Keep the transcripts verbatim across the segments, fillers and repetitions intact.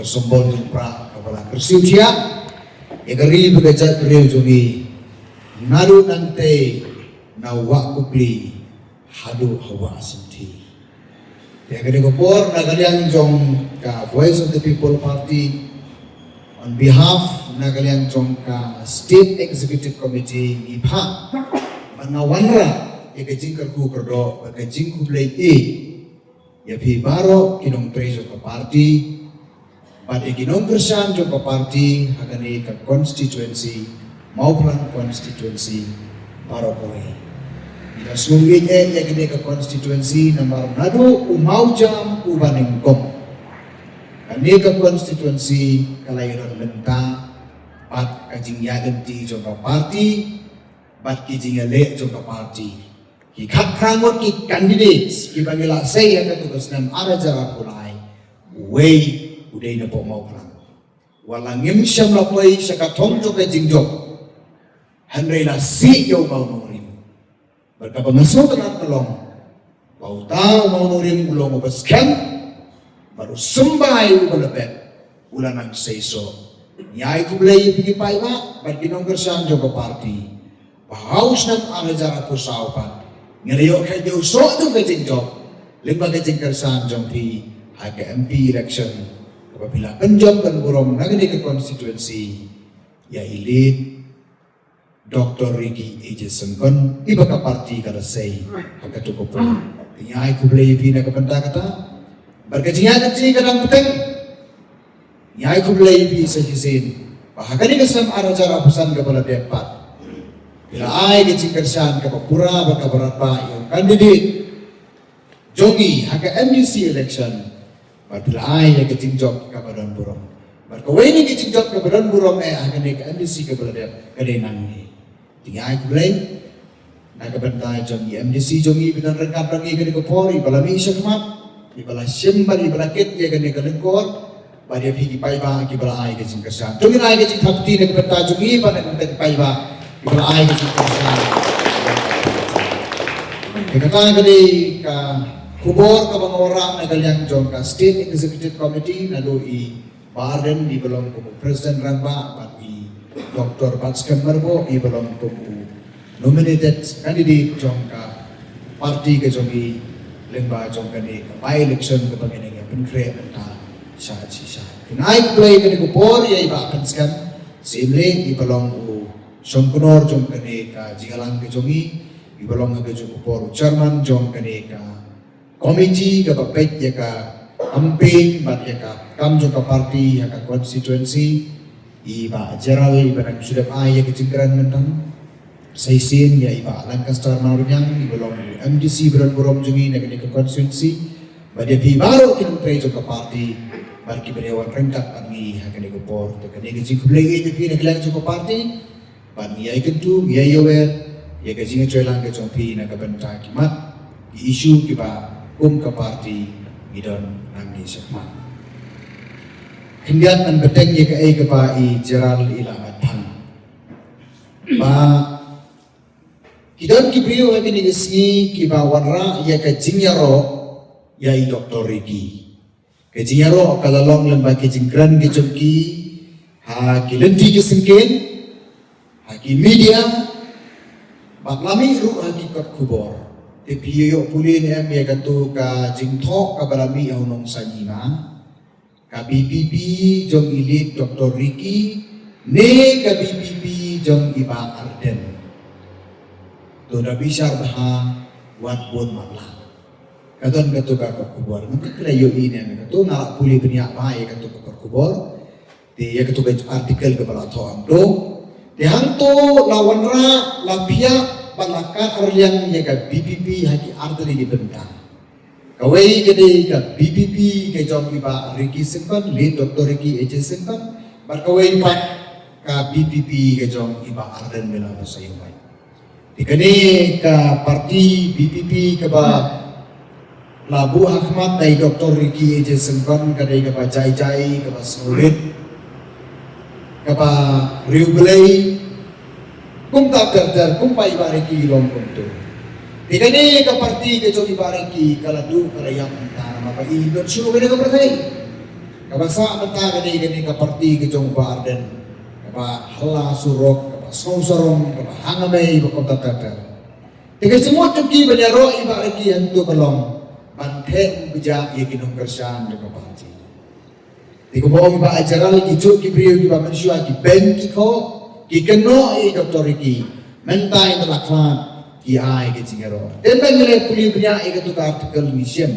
Ka symbol jong pra kaba la kyrsiew thiah ïa ka ri bad ka jaitbynriew jong ngi, naduh nangtei na Wah Kupli haduh ha Wah Synthi. Te ha kane ka por, na ka liang jong ka Voice of the People Party, on behalf na ka liang jong ka State Executive Committee, ngi phah bad nga wanrah ïa ka jingkyrkhu kyrdoh bad ka jingkhublei ïa phi baroh ki nongtrei jong ka party bad ïa ki nongkyrshan jong ka party ha kane ka constituency, Mawphlang constituency baroh kawei. Ngi la sngewbha ïa kane ka constituency namar naduh u mawjam u ba nyngkong, kane ka constituency ka la ïadon bynta bad ka jingïaid lynti jong ka party bad ki jingïaleh jong ka party. Ki khatphra ngut ki candidates kiba ngi la sei ha katu ka snem ar hajar arphew lai, uwei u dei na Mawphlang. Wat la ngim shym la poi sha ka thong jong ka jingjop, hynrei la sih ïa u mawnongrim. Bad kaba nga sngewtynnat ka long ba uta u mawnongrim u long uba skhem bad u symbai uba la bet, u la nang seisoh. Ngi ai khublei ïa phi ki paidbah bad ki nongkyrshan jong ka party ba ha u snem ar hajar arphew saw pat ngi la ïoh kheit ïa u soh jong ka jingjop lyngba ka jingkyrshan jong phi ha ka M P election kaba phi la pynjop ban burom na kane ka constituency ïa i late Doctor Ricky A J Syngkon, iba ka party ka la sei ha katu ka por. Ngi ai khublei ïa phi na ka bynta kata. Bad ka jingïaid lynti ka dang bteng. Ngi ai khublei ïa phi sa shisien ba ha kane ka snem ar hajar arphew san kaba la dep pat, phi la ai ka jingkyrshan kaba pura bad kaba radbah ïa u candidate jong ngi ha ka M D C election, bad phi la ai ïa ka jingjop kaba don burom. Bad kawei na ka jingjop kaba don burom eh ha kane ka M D C kaba la dep ka dei nangne. Te ngi ai khublei na ka bynta jong i M D C jong ngi ba don ryngkat bad ngi ha kane ka por, iba la mih shakhmat, iba la shim bad iba la kit ïa kane ka lyngkor, bad ïa phi ki paidbah kiba la ai ka jingkyrshan. To ngin ai ka jingthap kti na ka bynta jong ngi bad na ka bynta ki paidbah kiba la ai ka jingkyrshan. Ïa kata ka dei ka khubor kaba nga wanrah na ka liang jong ka State Executive Committee, naduh i Bah Ardent iba long kum u President rangbah bad i Doctor Batskhem Myrboh iba long kum u nominated candidate jong ka party ka jong ngi lyngba jong kane ka by-election kaba ngin ïa pynkhreh mynta sha shisha. Te nga ai khublei kane ka por ïa i Bah Batskhem Syiemlieh iba long u shongknor jong kane ka jingïalang ka jong ngi, iba long ha ka juh ka por u chairman jong kane ka committee kaba peit ïa ka campaign bad ïa ka kam jong ka party ha ka constituency, i Bah Gerald iba dang shu dep ai ïa ka jingkren mynta. Sa shisien ïa i Bah Lancaster Mawryniang iba long u M D C ba don burom jong ngi na kane ka constituency, bad ïa phi baroh ki nongtrei jong ka party bad kiba ïa wan ryngkat bad ngi ha kane ka por. Te kane ka jingkhublei ïa phi na ka liang jong ka party. Bad ngi ïai kyntu, ngi ïai ïawer ïa ka jingïatreilang ka jong phi na ka bynta ki mat ki issue kiba kum ka party ngi don nangne shakhmat. Khyndiat ngan bteng ïa kaei kaba i Gerald i la ngat than, ba ki don ki briew ha kine ki sngi kiba wanrah ïa ka jingïaroh ïa i Doctor Ricky. Ka jingïaroh ka la long lyngba ki jingkren ki jong ki ha ki lynti ki syngkien, ha ki media, bad la mih ruh ha ki kot khubor. Te phi ïoh pule ne em ïa katu ka jingthoh kaba la mih ha u Nongsaiñ Hima, ka B P P jong i late Doctor Ricky ne ka B P P jong i Bah Ardent? To da bishar bha, wat bun matlah. Ka don katu ka kot khubor. Ngan kata la ïohi ne em katu, nga la pule bniah bha ïa katu ka kot khubor. Te ïa katu ka article kaba la thoh hangto. Te hangto la wanrah, la phiah bad la kad arliang ïa ka B P P ha ki artylli ki bynta. Kawei ka dei ka B P P ka jong i Bah Ricky Syngkon, late Doctor Ricky A J Syngkon, bad kawei pat ka B P P ka jong i Bah Ardent Miller Basaiawmoit. Te kane ka party B P P kaba la buh ha khmat da i Doctor Ricky A J Syngkon ka dei kaba jai jai, kaba sngewrit, kaba riewblei, kumta ter ter kumba i Bah Ricky i long kumto. Te kane ka party ka jong i Bah Ricky ka la duh ka la ïap mynta namar ba i don shuh kane ka pyrthei. Kaba sah mynta ka dei kane ka parti ka jong Bah Ardent, kaba hala surok, kaba sngew sarong, kaba hangmei, ba kumta ter ter. Te ka jingmut jong ki ban ïaroh i Bah Ricky hangto ka long ban theh bjah ïa ki nongkyrshan jong ka parti. Te kumba ong i Bah Ajaral, ki juh ki briew kiba mynshuwa ki beiñ ki khoh, ki kynnoh ïa i Doctor Ricky. Mynta ynda la khlad ki ai ka jingïaroh. Te ban ngi leh pule bniah ïa kato ka article ngi shem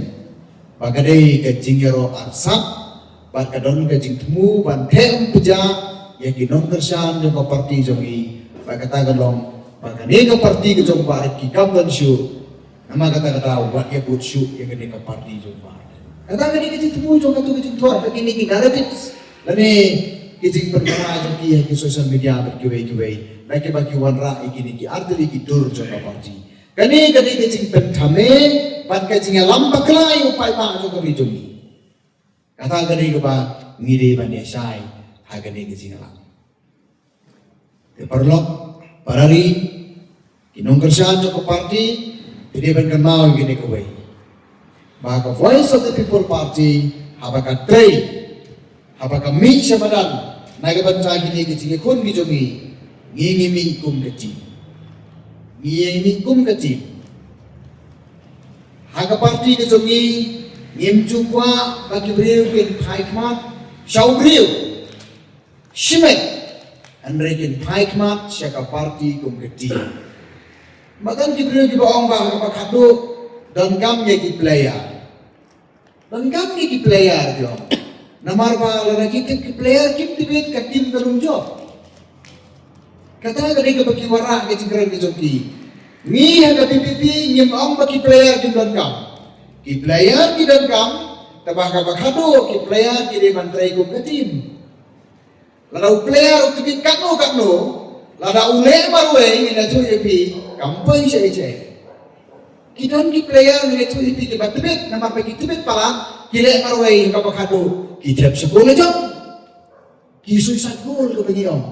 ba ka dei ka jingïaroh arsap bad ka don ka jingthmu ban theh bjah ïa ki nongkyrshan jong ka parti jong i. Bad kata ka long ba kane ka parti ka jong Bah Ricky kam don shuh. Namar kata ka daw wat ïa bud shuh ïa kane ka parti jong Bah Ardent. Kata kane ka jingthmu jong kato ka jingthoh bad kine ki narratives lane ki jingpynbna jong ki ha ki social media bad kiwei kiwei, na kiba ki wanrah ïa kine ki artylli ki dur jong ka parti. Kane ka dei ka jingpynthame bad ka jingïalam bakla ïa u paidbah jong ka ri jong ngi. Kata ka dei kaba ngi dei ban ïa shai ha kane ka jingïalam. Te paralok, para ri, ki nongkyrshan jong ka parti, te dei ban kynmaw ïa kane kawei, ba ka Voice of the People Party haba ka trei, haba ka mih sha madan na ka bynta kine ki jingïakhun ki jong ngi, ngi ngi mih kum ka team. Ngi ngi mih kum ka team. Ha ka parti ka jong ngi, ngim ju kwah ba ki briew kin phai khmat sha u briew shimet, hynrei kin phai khmat sha ka parti kum ka team. Ba don ki briew kiba ong ba ha kaba khatduh donkam ïa ki player. Donkam ïa ki player, ki ong. Namar ba lada ki tip ki player kim tip, ka team ka lum jop. Kata ka dei kaba ki wanrah ka jingkren ka jong ki. Ngi ha ka VPP ngim ong ba ki player kim donkam. Ki player ki donkam, tangba ha kaba khatduh ki player ki dei ban trei kum ka team. Lada u player u tbit katno katno, lada u leh marwei, ngin ïathuh ïa phi, kam poi sha ei sha ei. Ki don ki player, ngin ïathuh ïa phi, kiba tbit, namar ba ki tbit palat, ki leh marwei, kaba khatduh ki thep sha goal la jong. Ki suicide goal kaba ngi ong.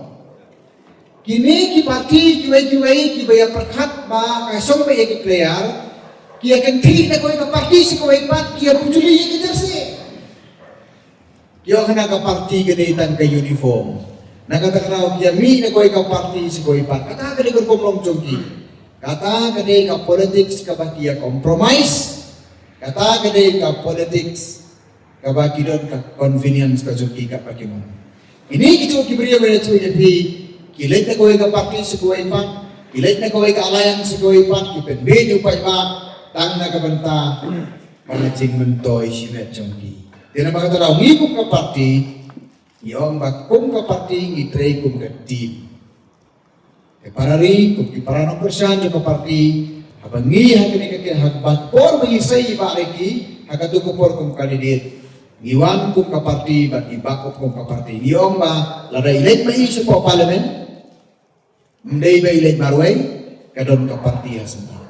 Kine ki parti kiwei kiwei kiba ïa pyrkhat ba ka shong ba ïa ki player, ki ïa kynthih na kawei ka parti sha kawei pat, ki ïa bujli ïa ki jersey. Ki ong hana ka parti ka dei tang ka uniform. Na kata ka daw ki ïa mih na kawei ka parti sha kawei pat. Kata ka dei ka rukom long jong ki. Kata ka dei ka politics kaba ki ïa compromise. Kata ka dei ka politics kaba ki don ka convenience ka jong ki kaba ki mon. Kine ki juh ki briew, ïathuh ïa phi, ki leit na kawei ka parti sha kawei pat, ki leit na kawei ka alliance sha kawei pat, ki pynbeit ïa u paidbah tang na ka bynta ba ka jingmyntoi shimet jong ki. Te namar kata daw ngi kum ka parti, ngi ong ba kum ka parti ngi trei kum ka team. Te para ri, kum ki para nongkyrshan jong ka parti, haba ngi ha kane ka, haba por ba ngi sei i Bah Ricky ha kato ka por kum candidate, ngi wan kum ka parti bad ngi backup kum ka parti. Ngi ong ba lada i leit ma i shapoh parliament, ym dei ba i leit marwei, ka don ka parti ha sngewbha.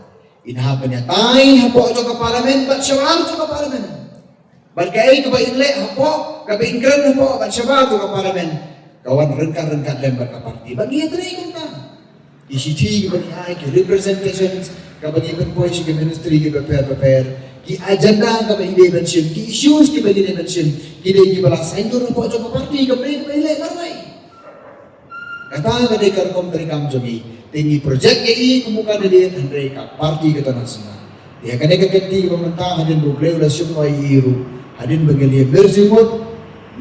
In hap ban ïatai hapoh jong ka parliament bad shabar jong ka parliament. Bad kaei kaba in leh hapoh, kaba in kren hapoh bad shabar jong ka parliament, ka wan ryngkat ryngkat lem bad ka parti. Bad ngi ïatrei kumta. Ki shithi kiba ngi ai, ki representations kaba ngi pynpoi sha ki ministry kiba pher bapher, ki agenda kaba ngi dei ban shim, ki issues kiba ngi dei ban shim, ki dei kiba la saiñdur hapoh jong ka parti, kam dei kaba in leh marwei. Kata ka dei ka rukom treikam jong ngi. Te ngi project ïa i kum u candidate, hynrei ka parti ka don ha sngewbha. Te ha kane ka kynti kaba mynta, hadien ba U Blei u la shim noh ïa i ruh, hadien ba ngi la ïa mir jingmut,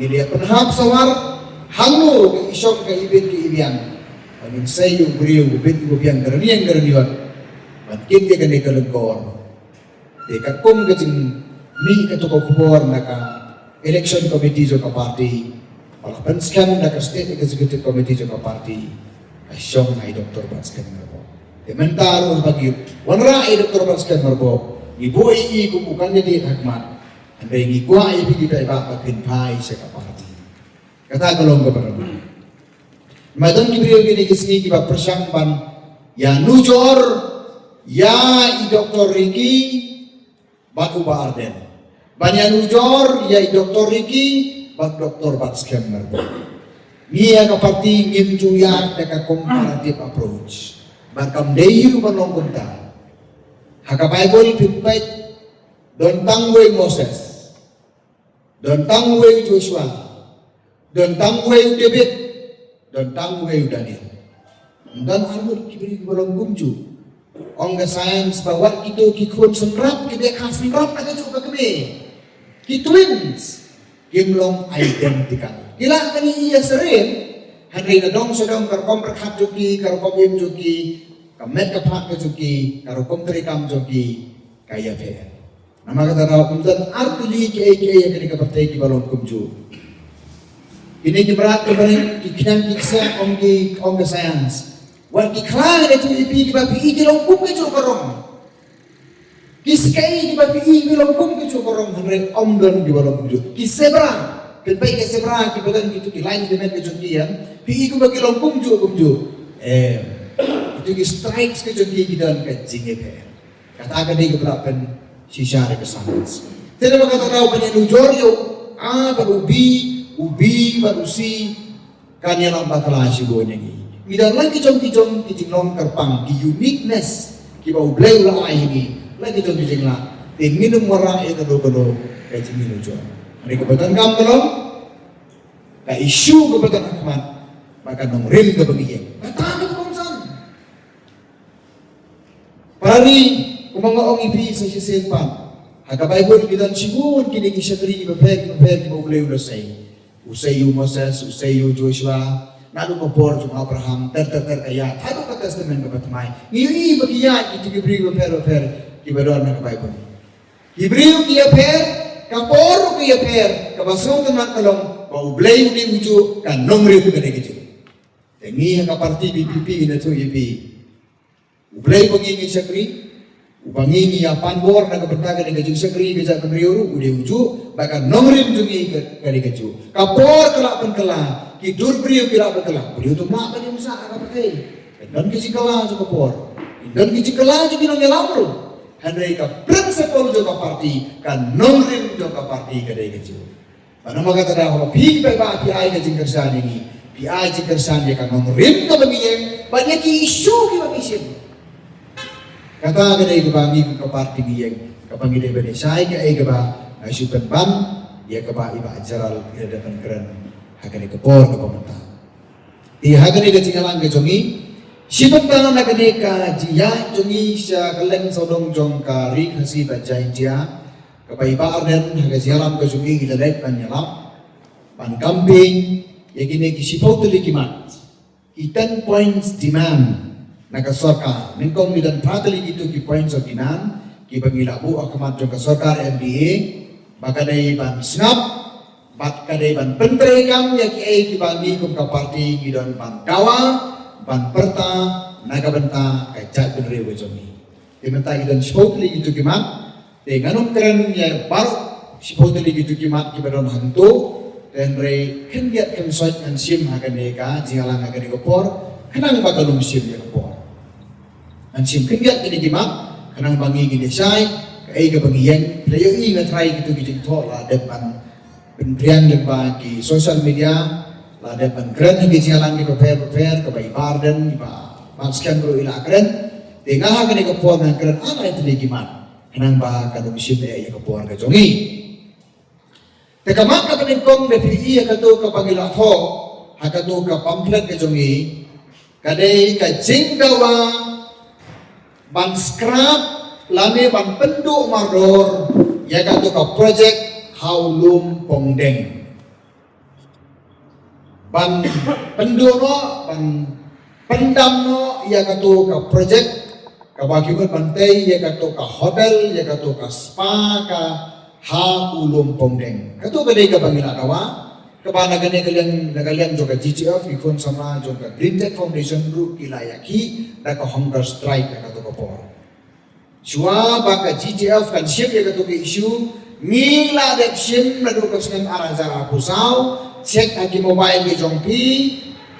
ngi la ïa pynhap sawar hangno ka i shong ka i bit ka i biang. Ba ngin sei ïa u briew u bit u biang, ka rynïeng ka rynïot, ban kit ïa kane ka lyngkor. Te katkum ka jingmih kato ka khubor na ka election committee jong ka party, ba la pynskhem da ka state executive committee jong ka party, ka shong ha i Doctor Batskhem Myrboh. Te mynta ruh haba ngi wanrah ïa i Doctor Batskhem Myrboh, ngi buh ïa i kum u candidate ha khmat, hynrei ngi kwah ïa phi ki paidbah ba phin phai sha ka party. Kata ka long kaba donkam. Namar don ki briew kine ki sngi kiba pyrshang ban ïanujor ïa i Doctor Ricky bad u Bah Ardent. Ban ïanujor ïa i Doctor Ricky bad Doctor Batskhem Myrboh. Ngi ha ka party ngim ju ïaid da ka comparative approach. Bad kam dei ruh ban long kumta. Ha ka Bible phin peit, don tang uwei u Moses. Don tang uwei u Joshua. Don tang uwei u David. Don tang uwei u Daniel. Don arngut ki briew kiba long kumjuh. Ong ka science ba wat kito ki khun synrap ki dei ka synrap ka juh ka kmie. Ki twins. Kim long identical. Ki lah ban ïohi ïa syriem. Hynrei na dong sha dong ka rukom pyrkhat jong ki, ka rukom im jong ki, ka met ka phad ka jong ki, ka rukom treikam jong ki, ka ïapher. Namar kata daw ym don artylli kiei kiei ha kane ka pyrthei kiba long kumjuh. Kine ki mrad ki bneng ki khñiang ki kseh ong ki, ong ka science. Wat ki khlaiñ ne tu ipi kiba phi i ki long kum kajuh ka rong. Ki skei kiba phi i ki long kum kajuh ka rong, hynrei ym don kiba long kumjuh. Ki zebra, pynpei ki zebra kiba don kitu ki lain ki met ka jong ki ïa. Phi i kumba ki long kumjuh kumjuh. Em. Kitu ki stripes ka jong ki ki don ka jingïapher. Kata ka dei kaba lah pynshisha da ka science. Te namar kata daw ban ïanujor ïa u A bad u B, u B bad u C, kan ïalam bakla shibun ïa ngi. Ngi don la ki jong ki jong ki jinglong kyrpang, ki uniqueness kiba U Blei u la ai ha ngi. La ki jong ki jinglah. Te ngin ym wanrah ïa kano kano ka jingïanujor. Hynrei kaba donkam ka long ka issue kaba don ha khmat ba ka nongrim kaba ngi ïeng. Kata ka kongsan. Para ri, kumba nga ong ïa phi sa shisien pat, ha ka Baibl ki don shibun kine ki shakri kiba pher kiba pher kiba U Blei u la sei. U sei ïa u Moses, u sei ïa u Joshua, naduh ka por jong u Abraham, ter ter ter ka ïaid haduh ka Testament kaba thymmai. Ngi ïohi ba ki ïaid kito ki briew bapher bapher kiba don ha ka Baibl. Ki briew ki ïapher, ka por ruh ka ïapher, kaba sngewtynnat ka long ba U Blei u dei ujuh, ka nongrim ka dei kajuh. Te ngi ha ka party V P P ngi ïathuh ïa phi. U Blei uba ngi ngi shakri, uba ngi ngi ïa pan bor na ka bynta kane ka jingshakri ka jaitbynriew ruh u dei ujuh, bad ka nongrim jong ngi ka, ka dei kajuh. Ka por ka lah pynkylla, ki dur briew ki lah pynkylla, briew to mah ban ïa masa ha ka pyrthei. Don ki jingkylla jong ka por, don ki jingkylla jong ki nongïalam ruh. Hynrei ka principle jong ka party, ka nongrim jong ka party ka dei kajuh. Bad namar kata daw haba phi paidbah phi ai ka jingkyrshan ïa ngi, phi ai jingkyrshan ïa ka nongrim kaba ngi ïeng bad ïa ki issue kiba ngi shim. Kata ka dei kaba ngi kum ka party ngi ïeng, kaba ngi dei ban ïashai kaei kaba ngi shu pynban ïa kaba i Bah Gerald i la dep ban kren ha kane ka por kaba mynta. Te ha kane ka jingïalang ka jong ngi, shi bynta na kane ka jingïaid jong ngi sha kylleng sawdong jong ka Ri Khasi bad Jaintia, kaba i Bah Ardent ha ka jingïalam ka jong i i la leit ban ïalap, ban campaign ïa kine ki shiphew tylli ki mat, ki ten points demand na ka sorkar. Nyngkong ngi don phra tylli kitu ki points of demand kiba ngi la buh ha khmat jong ka sorkar M D A, ba ka dei ban sngap bad ka dei ban pyntreikam ïa kiei kiba ngi kum ka party ngi don ban dawa, ban pyrta na ka bynta ka jaitbynriew ka jong ngi. Te mynta ngi don shiphew tylli kitu ki mat, te ngan ym kren ïa baroh shiphew tylli kitu ki mat kiba don hangto, te hynrei khyndiat khynsoit ngan shim ha kane ka jingïalang ha kane ka por, khnang ba kan ym shim ïa ka por. Ngan shim khyndiat kine ki mat, khnang ba ngi ngin ïashai kaei kaba ngi ïeng. Phi la ïohi nga tharai kitu ki jingthoh la dep ban pynpriang lyngba ki social media, la dep ban kren ha ki jingïalang kiba pher bapher, kaba i Bah Ardent, i Bah Batskhem ruh i la kren. Te nga ha kane ka por ngan kren ar lai tylli ki mat, khnang ba kan ym shim eh ïa ka por ka jong ngi. Te ka mat kaba nyngkong da phi i ha katu kaba ngi la thoh ha katu ka pamphlet ka jong ngi, ka dei ka jingdawa ban scrap lane ban pynduh mardor ïa katu ka project ha u lum Pongdeng. Ban pynduh noh, ban pyndam noh ïa katu ka project kaba ki mut ban tei ïa katu ka hotel, ïa katu ka spa ka ha u lum Pongdeng. Katu ka dei kaba ngi la dawa, kaba na kane ka liang, na ka liang jong ka G T F, ki khun samla jong ka Green Tech Foundation ruh ki la ïakhih da ka hunger strike ha katu ka por. Shuwa ba ka G T F kan shim ïa katu ka issue, ngi la dep shim naduh ka snem ar hajar arphew saw, check ha ki mobile ki jong phi,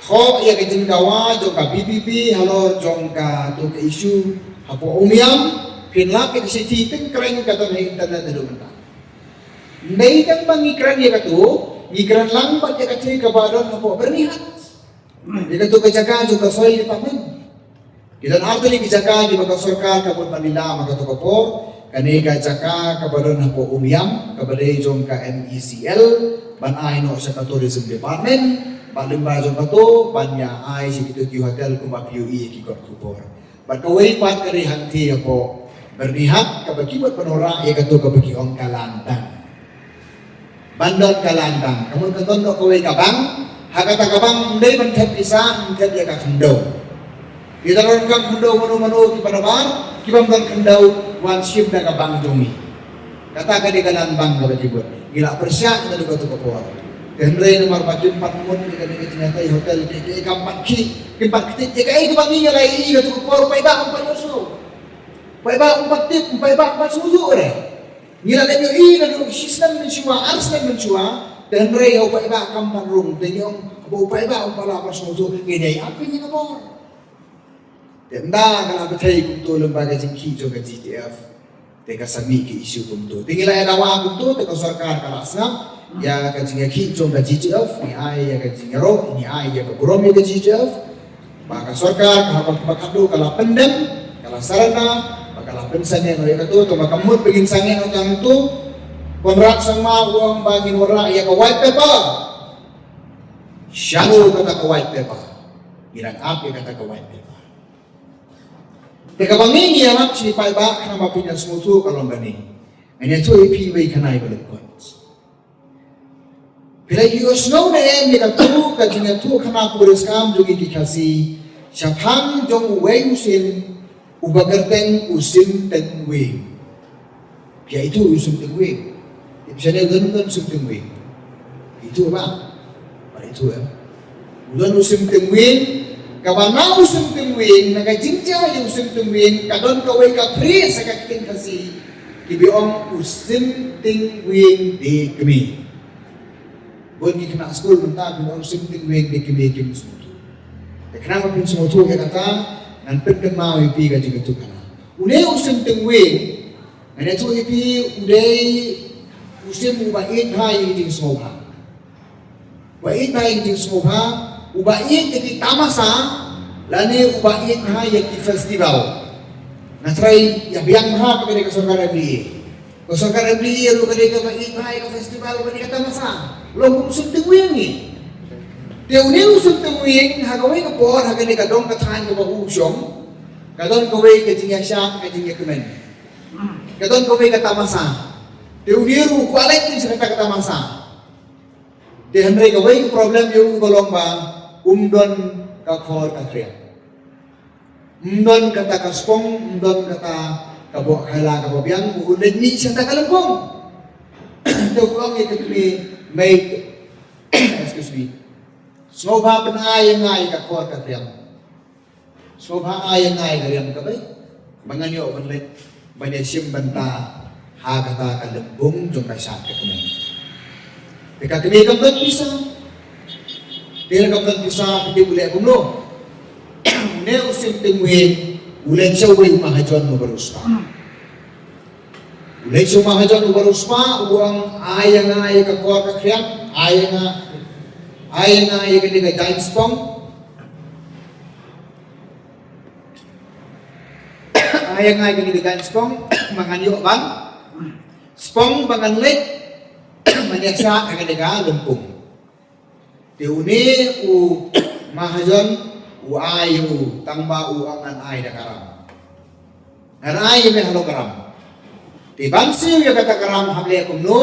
thoh ïa ka jingdawa jong ka V P P halor jong katu ka issue hapoh Umiam, phin lap ïa ka shithi, phin kren, ka don ha internet naduh mynta. Ym dei tang ba ngi kren ïa katu, ngi kren lang bad ïa ka shithi kaba don hapoh Byrnihat. Ïa katu ka jaka jong ka Soil Department. Ki don ar tylli ki jaka kiba ka sorkar ka mut ban ïalam ha katu ka por, Kane ka jaka kaba don hapoh Umiam, kaba dei jong ka M E C L, ban ai noh sha ka Tourism Department, bad lyngba jong kato, ban ïa ai sha kito ki hotel kumba phi ïohi ïa ki kot khubor. Bad kawei pat ka dei hangtei hapoh Byrnihat, kaba ki mut ban wanrah ïa kato kaba ki ong ka Landang. Ban don ka Landang, ka mut kan don noh kawei ka bank, ha kata ka bank ym dei ban thep pisa, ym thep ïa ka khyndew. Ïa ka don ka khyndew mano mano kiba nabar, kibym don khyndew, wan shim da ka bank jong ngi. Kata ka dei ka Landang kaba ki mut. Ngi la pyrshah naduh kato ka por. Te hynrei namar ba kim pat mut ïa kane ka jingïatai hotel, ki, ki, kam pat ki, kim pat ki tip ïa kaei kaba ngi la ïohi kato ka por, paidbah ym pat ïohsngew. Paidbah ym pat tip, paidbah ym pat sngewthuh re. Ngi la dep ïohi naduh shi snem mynshuwa, ar snem mynshuwa, te hynrei ha u paidbah kam pat rung, te ngi ong, haba u paidbah um pat lah ban sngewthuh, ngin ïai ap ïa kane ka bor. Te ynda ka la bthei kumto lyngba ka jingkhih jong ka G T F, te ka sa mih ka issue kumto. Te ngi la ïa dawa kumto, te ka sorkar ka la sngap ïa ka jingïakhih jong ka G T F, ngi ai ïa ka jingïaroh, ngi ai ïa ka burom ïa ka G T F. Ba ka sorkar, ka haba, ba ka tu, ka la pyndem, ka la surrender, ba ka la pynsangeh noh ïa kato, to ba ka mut ba ngin sangeh noh tang tu. Conrad Sangma u ong ba ngin wanrah ïa ka white paper. Shano kata ka white paper? Ngi dang ap ïa kata ka white paper. Te kaba ngi ngi ïarap sha i paidbah, khnang ba phin ïa sngewthuh ka long kane. Ngan ïathuh ïa phi wei khana iba lyngkot. Phi la ïohsngew ne em ïa kato ka jingïathuhkhana puriskam jong ngi ki Khasi shaphang jong uwei u sim uba kyrteng u Sim Teng Wing? Phi ïa ithuh u Sim Teng Wing? Ïa phi shane u don, u don u Sim Teng Wing? Ithuh ba? Ba ithuh em? U don u Sim Teng Wing, kaba na u Sim Teng Wing, na ka jingjia ïa u Sim Teng Wing, ka don kawei ka phrase ha ka ktien Khasi, kiba ong u Sim Teng Wing de kmie. Bun ki khynnah skul mynta phin ong Sim Teng Wing de kmie kim sngewthuh. Te khnang ba phin sngewthuh ïa kata, ngan pynkynmaw ïa phi ka jingïathuhkhana. Une u Sim Teng Wing, ngan ïathuh ïa phi, u dei u sim uba ïeit bha ïa ki jingsngewbha. Uba ïeit bha ïa ki jingsngewbha, uba ïeit ïa ki tamasa, lane uba ïeit bha ïa ki festival. Nga tharai ïa biang bha ba ka dei ka sorkar M D A. Ka sorkar M D A ruh ka dei kaba ïeit bha ïa ka festival bad ïa ka tamasa. Long kum u Sim Teng Wing hi. Te une u Sim Teng Wing, ha kawei ka por, ha kane ka dong ka thaiñ kaba u shong, ka don kawei ka jingïashad, ka jingïakmen. Ka don kawei ka tamasa. Te une ruh u kwah leit sha kata ka tamasa. Te hynrei kawei ka problem ïa u ka long ba um don ka khor ka khriam. Um don kata ka spong, um don kata ka boh khaila kaba biang, u leit mih sha kata ka lympung. Te u ong ïa ka kmie, mei, excuse me. Sngewbha pyn-ai ïa nga ïa ka khor ka khriam. Sngewbha ai ïa nga ïa ka riam kaba, ba ngan ïoh ban leit ban ïashim bynta ha kata ka lympung jong ka shad ka kmen. Te ka kmie kam don pisa. Te kam don pisa, phi tip u leh kumno? Une u Sim Teng Wing u leit sha uwei u mahajon uba riewspah. U leit sha u mahajon uba riewspah, u ong, ai ïa nga ïa ka khor ka khriam, ai ïa nga, ai ïa nga ïa kane ka jaiñ spong. Ai ïa nga ïa kane ka jaiñ spong, ba ngan ïoh ban spong ba ngan leit ban ïashad ha kane ka lympung. Te une u mahajon u ai ïa u, tang ba u ong ngan ai da ka ram. Ngan ai ïa me halor ka ram. Te ban siew ïa kata ka ram hap leh kumno,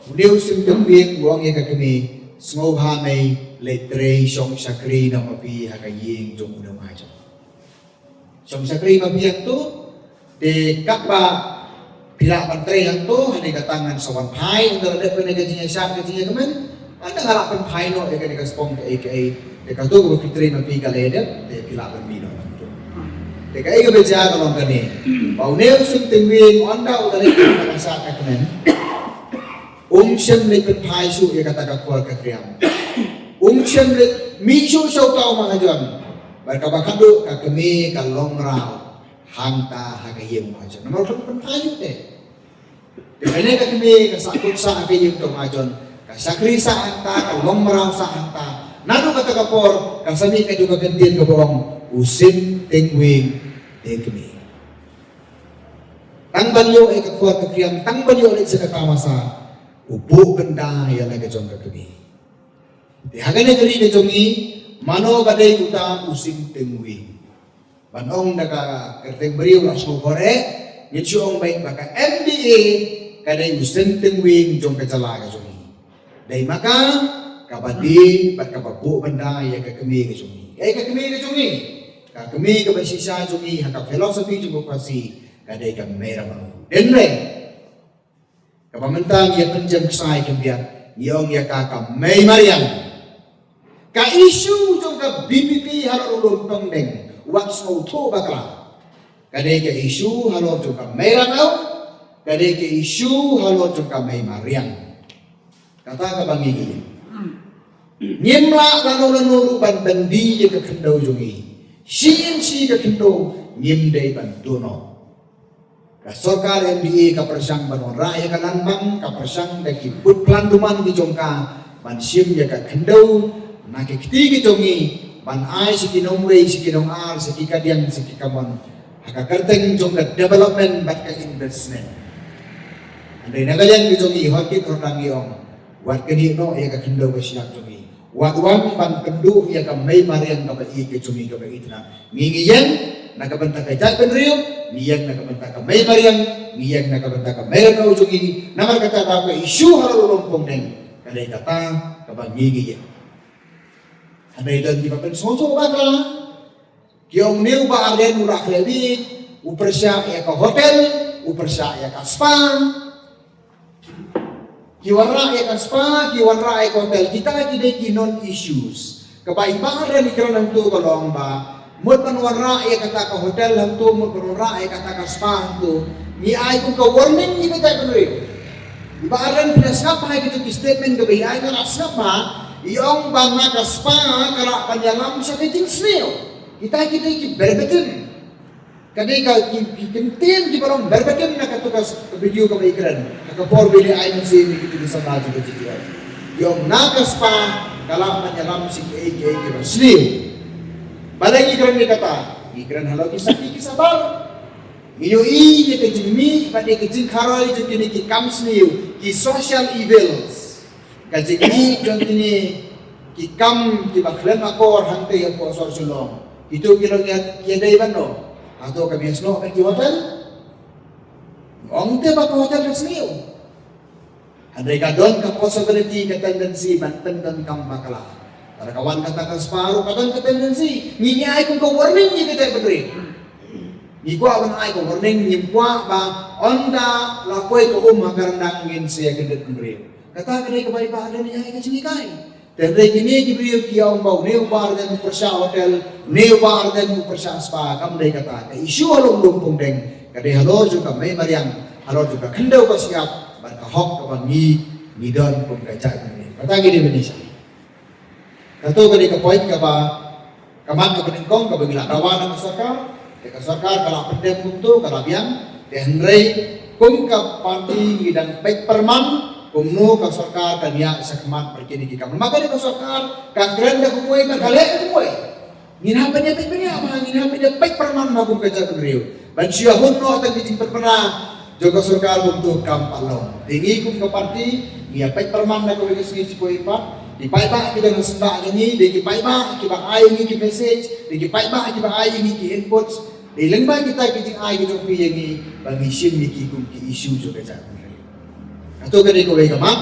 une u Sim Teng Wing u ong ïa ka kmie, sngewbha mei, leit trei shong shakri noh ma phi ha ka ïing jong une u mahajon. Shong shakri ma phi hangto, te katba phi lah ban trei hangto, hynrei kata ngan sa wan phai, ynda la dep kane ka jingïashad ka jingïakmen, ynda nga lah pynphai noh ïa kane ka spong kaei kaei, te kato kaba phi trei ma phi ka la dep, te phi lah ban mih noh hangto. Te kaei kaba jia ka long kane, ba une u Sim Teng Wing, ynda u la leit kane ka jingïashad ka jingïakmen, um shym leit pynphai shuh ïa kata ka khor ka khriam. Um shym leit mih shuh sha uta u mahajon. Bad kaba khadduh ka kmie ka long mraw hangta ha ka ïing u mahajon. Namar kan pynphai shuh te. Te kane ka kmie ka sah kut sah ha ka ïing uta u mahajon. Ka shakri sah hangta, ka long mraw sah hangta. Naduh kata ka por ka sa mih kajuh ka kyntien kaba ong u Sim Teng Wing de kmie. Tang ban ïoh ïa ka khor ka khriam, tang ban ïoh leit sha ka tamasa, u buh bynta ïa la ka jong ka kmie. Te ha kane ka ri ka jong ngi, mano ba dei uta u synteng wing? Ban ong da ka kyrteng briew la shu khore, ngin shu ong beit ba ka M D A ka dei u synteng wing jong ka jylla ka jong ngi. Dei ma ka, kaba die bad kaba buh bynta ïa ka kmie ka jong ngi. Ïa ka kmie ka jong ngi, ka kmie kaba shisha jong ngi ha ka philosophy jong ka Khasi ka dei ka Mei Ramew. Dei ne em? Kaba mynta ngi ïa pynjem ksai khyndiat, ngi ong ïa ka ka Mei Mariang. Ka issue jong ka V P P halor u Lum Pongdeng, wat sngewthuh bakla. Ka dei ka issue halor jong ka Mei Ramew, ka dei ka issue halor jong ka Mei Mariang. Kata kaba ngi ïa, ngim lah lano lano ruh ban byndi ïa ka khyndew jong ngi. Shi inshi ka khyndew ngim dei ban duh noh. Ka sorkar M D A ka pyrshang ban wanrah ïa ka langmang, ka pyrshang da ki bud plan duman ki jong ka ban shim ïa ka khyndew na ki kti ki jong ngi, ban ai sha ki nongwei, sha ki nongar, sha ki kadiang, sha ki kamon, ha ka kyrteng jong ka development bad ka investment. Hynrei na ka liang ki jong ngi, hor kit hor nang ngi ong, wat kynnoh noh ïa ka khyndew ka shyiap jong ngi. Wat wan ban pynduh ïa ka Mei Mariang kaba ïeit ka jong ngi kaba itynnad. Ngi ngi ïeng na ka bynta ka jaitbynriew, ngi ïeng na ka bynta ka Mei Mariang, ngi ïeng na ka bynta ka Mei Ramew jong ngi. Namar kata ka issue halor u Lum Pongdeng ka dei kata kaba ngi ngi ïeng. Hynrei don kiba pynsngewthuh bakla. Ki ong une u Bah Ardent u la khlem bit, u pyrshah ïa ka hotel, u pyrshah ïa ka spa. Ki wanrah ïa ka spa, ki wanrah ïa ka hotel, kita ki dei ki non issues. Kaba i Bah Ardent i kren hangto ka long ba mut ban wanrah ïa kata ka hotel hangto, mut ban wanrah ïa kata ka spa hangto, ngi ai kum ka warning ïa ka jaitbynriew. I Bah Ardent phi la sngap ha kito ki statement kaba i ai, ka la sngap ba i ong ba na ka spa ka lah ban ïalam sha ka jingsniew. Kita ki dei ki verbatim. Ka dei ka ki, ki kyntien kiba long verbatim na kato ka video kaba i kren ha ka por ba i la ai mynsiem ïa kito ki samla jong ka G T F. I ong na ka spa ka lah ban ïalam sha kiei kiei kiba sniew. Balei ngi kren ïa kata? Ngi kren halor ki sakhi ki sabar. Ngi ïohi ïa ka jingmih bad ïa ka jingkharoi jong kine ki kam sniew, ki social evils. Ka jingmih jong kine ki kam kiba khlem akor hangtei hapoh sor Shillong. Ito ki long ïa, ïadei ban noh? Hato ka biang snoh ka ki hotel? Ong te ba ka hotel ka sniew. Hynrei ka don ka possibility, ka tendency ban pyndonkam bakla. Lada ka wan kata ka spa ruh ka don ka tendency. Ngi ngi ai kum ka warning ïa ka jaitbynriew. Ngi kwah ban ai ka warning, ngim kwah ba ynda la poi ka um ha ka ryndang ngin sa ïa kyndit bynriew. Kata ka dei kaba i Bah Ardent i ai ka jinghikai. Te hynrei kine ki briew ki ong ba une u Bah Ardent u pyrshah hotel, une u Bah Ardent u pyrshah spa, kam dei kata. Ka issue halor u Lum Pongdeng ka dei halor jong ka Mei Mariang, halor jong ka khyndew ka shyiap bad ka hok kaba ngi ngi don kum ka jaitbynriew. Kata ki dei ban ïa shah. Kato ka dei ka point kaba ka mat kaba nyngkong kaba ngi la dawa na ka sorkar. Te ka sorkar ka la pyndem kumto, ka la biang. Te hynrei kum ka party ngi dang peit pyrman kumno ka sorkar kan ïaid shakhmat bad kine ki kam. Namar ka dei ka sorkar ka kren da kumwei, ka leh da kumwei. Ngin hap ban ïa peit pyrman, ngin hap ban ïa peit pyrman ma kum ka jaitbynriew ban shu ïa hun noh tang ki jingpynbna jong ka sorkar kumto, kam pat long. Te ngi kum ka party ngi ïa peit pyrman na kawei ka sngi sha kawei pat. Ki paidbah ki don ha sla jong ngi, dei ki paidbah kiba ai ïa ngi ki message, dei ki paidbah kiba ai ïa ngi ki inputs. Dei lyngba kita ki jingai ki jong phi ïa ngi ba ngi shim ïa ki kum ki issue jong ka jaitbynriew. Kato ka dei kawei ka mat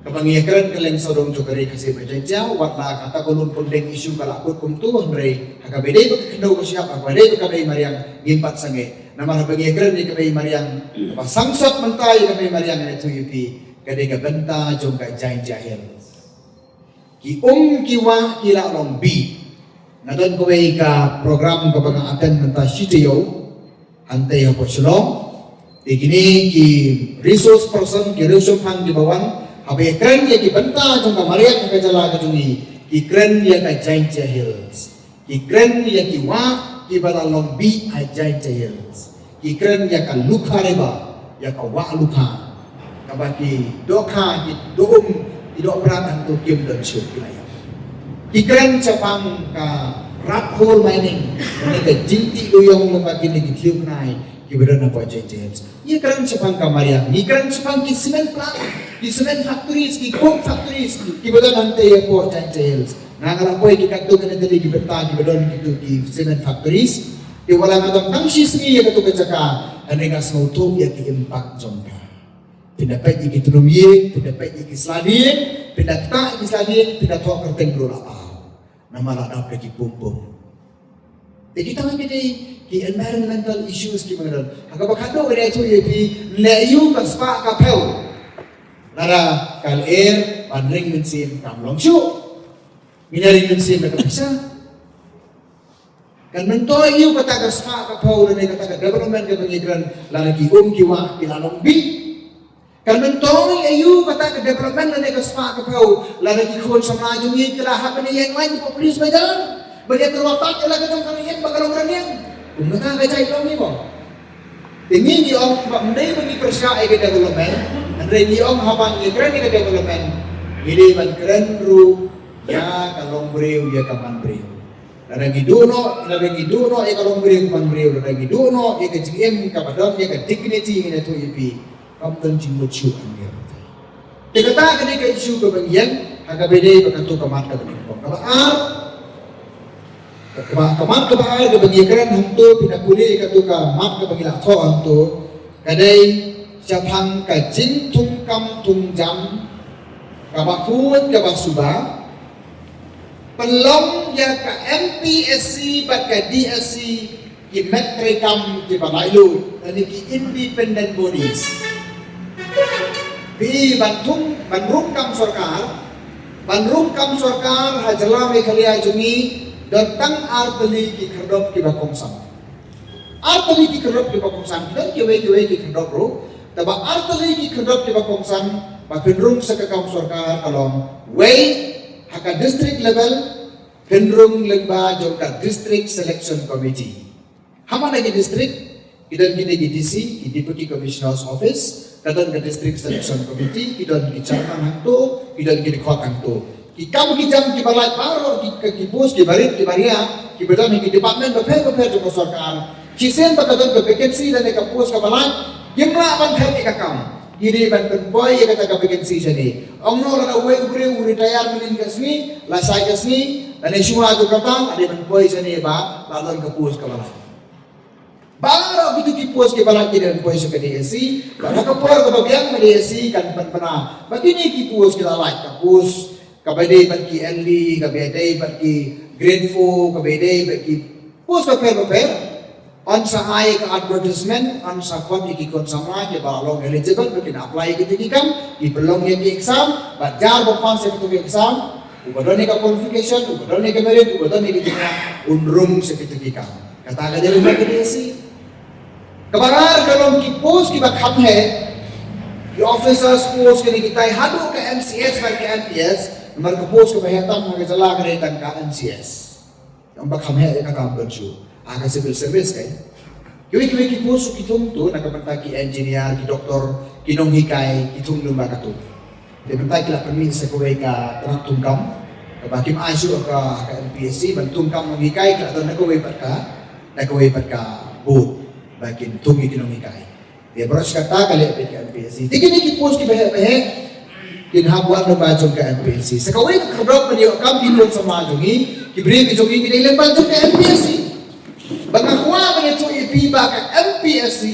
kaba ngi ïa kren kylleng sawdong jong ka Ri Khasi Bajaintia. Wat la kata ka Lum Pongdeng issue ka la kut kumto, hynrei ha kaba dei ba ka khyndew ka shyiap, ha kaba dei ba ka Mei Mariang, ngim pat sangeh. Namar haba ngi ïa kren ïa ka Mei Mariang, kaba sangsot mynta ïa ka Mei Mariang, ngan ïathuh ïa phi, ka dei ka bynta jong ka Jaintia Hills. Ki um ki wah ki la long bih. Nga don kawei ka program kaba nga attend mynta shi taïew hangtei hapoh Shillong. Te kine ki resource person, ki riewshemphang kiba wan, haba ïa kren ïa ki bynta jong ka mariang ha ka jylla ka jong ngi, ki kren ïa ka Jaintia Hills. Ki kren ïa ki wah kiba la long bih ha Jaintia Hills. Ki kren ïa ka Lukha River, ïa ka wah Lukha, kaba ki dohkha, ki dohum, ki dohpra hangto kim don shuh ki la ïap. Ki kren shaphang ka rat hole mining, kane ka jingtih duyong lyngba kine ki thliew khnai, Kiba don hapoh Jaintia Hills. Ngi kren shaphang ka mariang, ngi kren shaphang ki cement plant, ki cement factories, ki coke factories, kiba don hangtei hapoh Jaintia Hills. Nga nga la poi ki katto katne tylli ki bynta kiba don kito ki cement factories. Te wat la nga don tang shi sngi ïa kato ka jaka, hynrei nga sngewthuh ïa ki impact jong ka. Phin da peit ïa ki tnum ïing, phin da peit ïa ki sla dieng, phin da ktah ïa ki sla dieng, phin da thoh kyrteng ruh la paw. Namar la dap da ki pum pum. Te kita ki dei ki environmental issues kiba nga don. Ha kaba khatduh nga ïathuh ïa phi, leh aïu ka spah ka phew. Lada ka lyer ban ring mynsiem kam long shuh. Ngin ïa ring mynsiem da ka pisa. Kan myntoi aïu kata ka spah ka phew lane kata ka development kaba ngi kren, lada ki um ki wah ki la long bih. Kan myntoi aïu kata ka development lane ka spah ka phew lada ki khun samla jong ngi ki la hap ban ïeng lain hapoh police bazar ban ïatyrwa tat ïa la ka jong ka rynïeng ba ka long rynïeng. Kumta ka jait long ïa mo. Te ngi ngi ong ba ym dei ba ngi pyrshah ïa ka development, hynrei ngi ong haba ngi kren ïa ka development ngi dei ban kren ruh ïa ka long briew ïa ka man briew. Lada ngi duh noh, lada ngi duh noh ïa ka long briew ka man briew, lada ngi duh noh ïa ka jingim kaba don ïa ka dignity, ngi ïathuh ïa phi, kam don jingmut shuh hangne. Te kata ka dei ka issue kaba ngi ïeng ha kaba ïadei bad kato ka mat kaba nyngkong. Kaba ar, kaba, ka mat kaba ar kaba ngi kren hangto, phin da pule ïa kato ka mat kaba ngi la thoh hangto, ka dei shaphang ka jingthungkam thungjam kaba khuid kaba suba, pynlong ïa ka M P S C bad ka D S C ki met treikam kiba laitluid, lane ki independent bodies. Phi ban thung, ban rung kam sorkar, ban rung kam sorkar ha jylla Meghalaya jong ngi, don tang ar tylli ki khyrdop kiba kongsan. Ar tylli ki khyrdop kiba kongsan, ki don kiwei kiwei ki khyrdop ruh, tangba ar tylli ki khyrdop kiba kongsan ba phin rung sa ka kam sorkar ka long, wei, ha ka district level, phin rung lyngba jong ka District Selection Committee. Ha man la ki district, ki don kine ki D C, ki Deputy Commissioner's Office, ka don ka District Selection Committee, ki don ki chairman hangto, ki don ki dkhot hangto. Ki kam ki jam kiba lait baroh, ki, ki post kiba rit kiba ria, kiba don ha ki department bapher bapher jong ka sorkar. Shisien ba ka don ka vacancy lane ka post kaba lait, ngim lah ban thep ïa ka kam. Ngi dei ban pynpoi ïa kata ka vacancy shane. Ong noh lada uwei u briew u retire mynnin ka sngi, lashai ka sngi, lane shuwa jong kata, la dei ban poi shane ba la don ka post kaba lait. Baroh kito ki post kiba lait ki dei ban poi sha ka D S C, bad ha ka por kaba biang ka D S C kan pynbna ba kine ki post ki la lait, ka post kaba dei bad ki L D, kaba dei bad ki grade four, kaba dei bad ki post bapher bapher. Yn sa ai ka advertisement, yn sa khot ïa ki khun samla kiba long eligible ba kin apply ïa kito ki kam, ki pynlong ïa ki exam, bad jar ba pass ïa kito ki exam, uba don ïa ka qualification, uba don ïa ka merit, uba don ïa ka jingïa, un rung sha kito ki kam. Kata ka dei lyngba ka D S C. Kaba ar ka long ki post kiba kham heh, ki officers post kine kitai haduh ka M C S bad ka M P S, namar ka post kaba heh tam ha ka jylla ka dei tang ka M C S. Ym ba kham heh ïa ka kam ban shu. Ah, ka civil service kai. Kiwei kiwei ki post ki thung tu na ka bynta ki engineer, ki doctor, ki nonghikai, ki thung lyngba katu. Te mynta ki la pynmih sa kawei ka tnat thungkam kaba kim ai shuh ha ka, ha ka M P S C ban thungkam nonghikai, ki la don na kawei pat ka, na kawei pat ka board ba kin thung ïa ki nonghikai. Te baroh shi katta ka leh beit ka M P S C. Te kine ki post kiba heh ba heh kin hap wan lyngba jong ka M P S C. Sa kawei ka khyrdop ban ïoh kam ki khun samla jong ngi, ki briew ki jong ngi ki dei lyngba jong ka M P S C. Ba nga kwah ban ïathuh ïa phi ba ka M P S C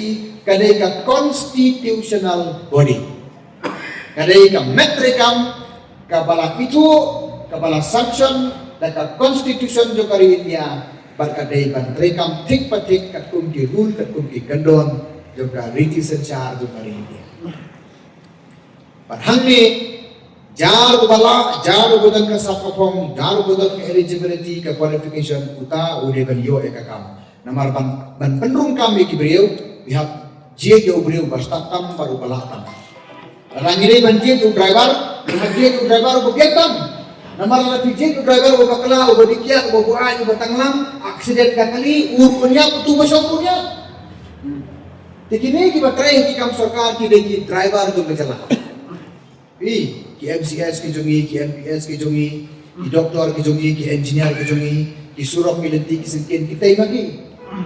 ka dei ka constitutional body. Ka dei ka met treikam kaba la ithuh, kaba la sanction da ka constitution jong ka ri India, bad ka dei ban treikam thik pa thik katkum ki rule, katkum ki kyndon jong ka riti synshar jong ka ri India. Bad hangne, jar uba lah, jar uba don ka sap ka phong, jar uba don ka eligibility, ka qualification, uta u dei ban ïoh ïa ka kam. Namar ban, ban pynrung kam ïa ki briew, phi hap jied ïa u briew uba stad tam bad uba lah tam. Lada ngi dei ban jied u driver, ngi hap jied u driver uba biang tam. Namar lada phi jied u driver uba bakla, uba dih kiad, uba buaid, uba tanglang, accident ka kali, u ruh un ïap, utu uba shong ruh un ïap. Te kine kiba trei ha ki kam sorkar ki dei ki driver jong ka jylla. Phi, ki M C S ki jong ngi, ki M P S ki jong ngi, ki doctor ki jong ngi, ki engineer ki jong ngi, ki surok ki lynti ki syngkien ki tei ma ki.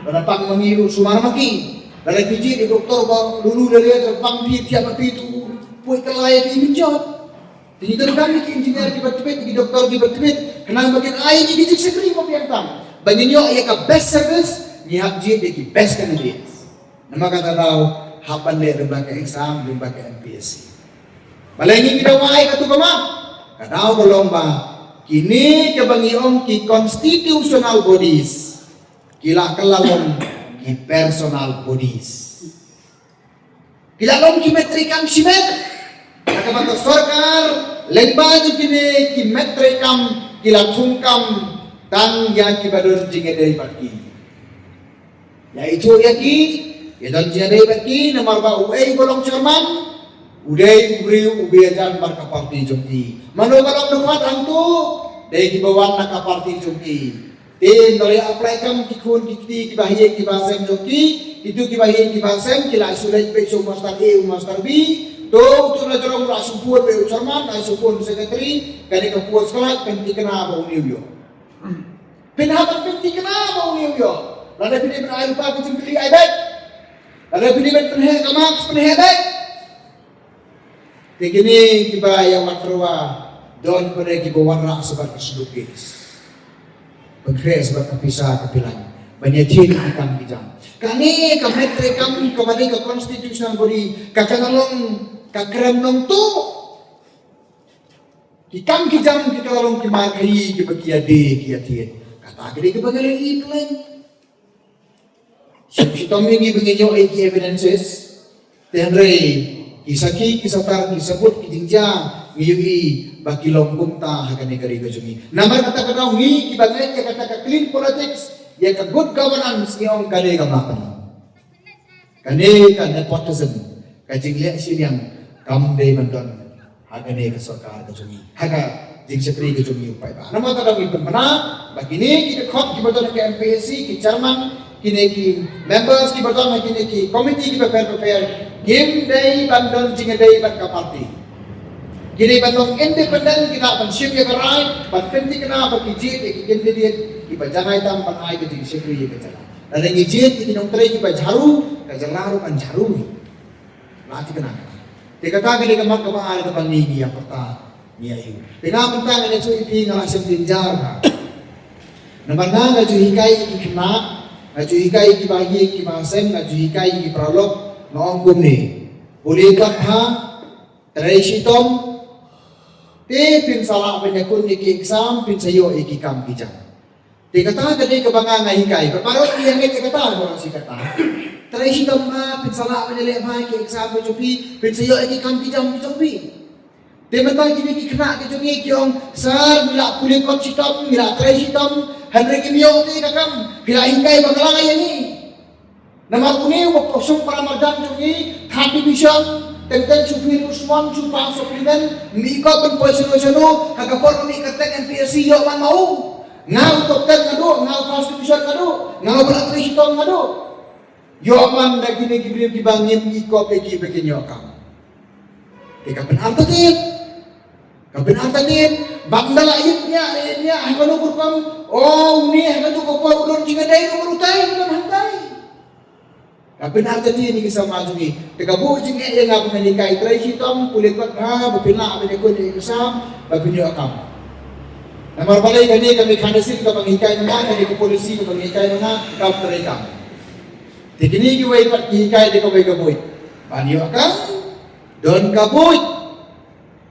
Lada pang ma ngi ruh sumar ma ki. Lada phi jied ïa ki doktor ba lulu lele, te bang phi thiah ba phi tu, poi kylla ïa ki mynjot. Te ngi donkam ïa ki engineer kiba tbit, ïa ki doktor kiba tbit, khnang ba kin ai ïa ki jingshakri ba biang tam. Ba ngin ïoh ïa ka best service, ngi hap jied ïa ki best candidates. Namar kata ka daw, hap ban leh lyngba ka exam, lyngba ka M P S C. Balei ngi dawa ïa katu ka map? Ka daw ka long ba kine kiba ngi ong ki constitutional bodies ki la kylla long ki personal bodies. Ki la long ki met treikam shimet. Kata ba ka sorkar lyngba jong kine ki met treikam ki la thung kam tang ïa kiba don jingïadei bad ki. Ïa ithuh ïa ki, ïa don jingïadei bad ki, namar ba uei uba long chairman, u dei u briew uba ïajan bad ka party jong ki. Mano ba long dkhot hangtu, dei kiba wan na ka party jong ki. Te ynda la apply kam ki khun ki kti kiba ha ïing kiba ha sem jong ki, kitu kiba ha ïing kiba ha sem ki la shu leit beit sha u master A, u master B. To utu na jrong la shu pun beit u chairman, la shu pun secretary, kane ka post ka la pynthikna ba une u ïoh. Phin hap ban pynthikna ba une u ïoh. Lada phi dei ban ai lypa ka jingkylli, ai beit. Lada phi dei ban pynheh ka marks, pynheh beit. Te kine kiba ïa wanrah, don pat de kiba wanrah sa bad ka shluk case. Pynkhreh sa bad ka pisa ka pilan ban ïa thied ki kam ki jam. Kane ka met treikam kaba dei ka constitutional body, ka ka la long ka krem nongtuh. Ki kam ki jam ki ka la long ki mar khaïi kiba ki ïa die ki ïa thied. Kata ka dei kaba ngi la ïohi pynlong. Shu shitom ïa ngi ba ngin ïoh ïa ki evidences. Te hynrei ki sakhi, ki satar, ki sabut, ki jingjia, ngi ïohi ba ki long kumta ha kane ka ri ka jong ngi. Namar kata ka daw ngi kiba ngeit ïa kata ka clean politics, ïa ka good governance, ngi ong ka dei kaba pynlong. Kane ka nepotism, ka jingleh shiliang, kam dei ban don ha kane ka sorkar ka jong ngi, ha ka jingshakri ka jong ngi u paidbah. Namar kata ngi pynbna ba kine ki dkhot kiba don ha ka M P S C, ki chairman, kine ki members kiba don ha kine ki committee kiba pher bapher, kim dei ban don jingïadei bad ka party. Ki dei ban long independent, ki lah ban shim ïa ka rai ban pynthikna ba ki jied ïa ki candidate kiba janai tam ban ai ka jingshakri ïa ka jylla. Lada ngi jied ïa ki nongtrei kiba jharu, ka jylla ruh kan jharu. La thikna kata. Te kata ka dei ka mat kaba ar kaba ngi ngi ïa pyrta, ngi ïa ïoh. Te nga mynta nga ïa shu ïa phi, nga la shem jynjar nga. Namar nga nga ju hikai ïa ki khynnah, nga ju hikai ïa kiba ha ïing kiba ha sem, nga ju hikai ïa ki paralok, nga ong kumne. Pule kot bha, trei shitom. Te phin sa lah ban ïakut ïa ki exam, phin sa ïoh ïa ki kam ki jam. Te kata ka dei kaba nga nga hikai. Bad baroh ki ïa ngeit ïa kata, baroh shi katta. Trei shitom bha, phin sa lah ban ïaleh bha ïa ki exam ki jong phi, phin sa ïoh ïa ki kam ki jam ki jong phi. Te mynta kine ki khynnah ki jong ngi ki ong, sir, ngi la pule kot shitom, ngi la trei shitom, hynrei ngim ïoh te ka kam, phi la hikai ba nga la ïa ngi. Namar une uba pyrshang para marjan jong ngi, third division, teng teng shu phi lusmon, shu pass supplement, mih kot ban poi shano shano, ha ka por ba mih kyrteng M P S C ïoh man ma u. Nga u top ten nga duh, nga u first division nga duh, nga uba la trei shitom nga duh. Ïoh man da kine ki briew kiba ngim mih kot ïa ki ba kin ïoh kam. Te ka pynartatien. Ka pynartatien. Bad ynda la ïit ñiah, ïit ñiah, ha kano ka rukom, o, une ha kano ka por u don jingïadei, u don utai, u don hangtai. Ka pynartatien ïa ki samla jong ngi. Te ka buh jingeh ïa nga ba ngan hikai trei shitom, pule kot bha, ba phin lah ban ïakut ïa ka exam, ba phin ïoh kam. Namar balei kane ka mechanism kaba ngi hikai ma nga, kane ka policy kaba ngi hikai ma nga, kam treikam. Te kine kiwei pat ki hikai da kawei ka buit. Ban ïoh kam, don ka buit.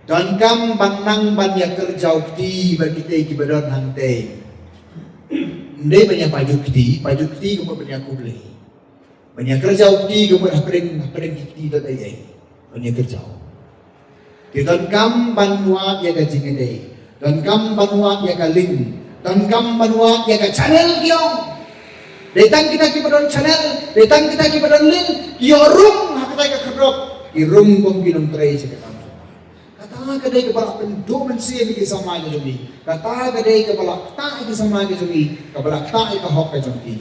Donkam ban nang ban ïa kyrjaw kti bad kitei kiba don hangtei. Ym dei ban ïa pajuh kti, pajuh kti ka mut ban ïa khublei. Ban ïa kyrjaw kti ka mut hapdeng, hapdeng ki kti don ei ei ban ïa kyrjaw. Te donkam ban wad ïa ka jingïadei, donkam ban wad ïa ka link, donkam ban wad ïa ka channel ki ong. Dei tang kita kiba don channel, dei tang kita kiba don link, ki ïoh rung ha katai ka khyrdop, ki rung kum ki nongtrei sha ka kam. Kata ka dei kaba lah pynduh mynsiem ïa ki samla ki jong ngi. Kata ka dei kaba lah ktah ïa ki samla ki jong ngi, kaba lah ktah ïa ka hok ka jong ki.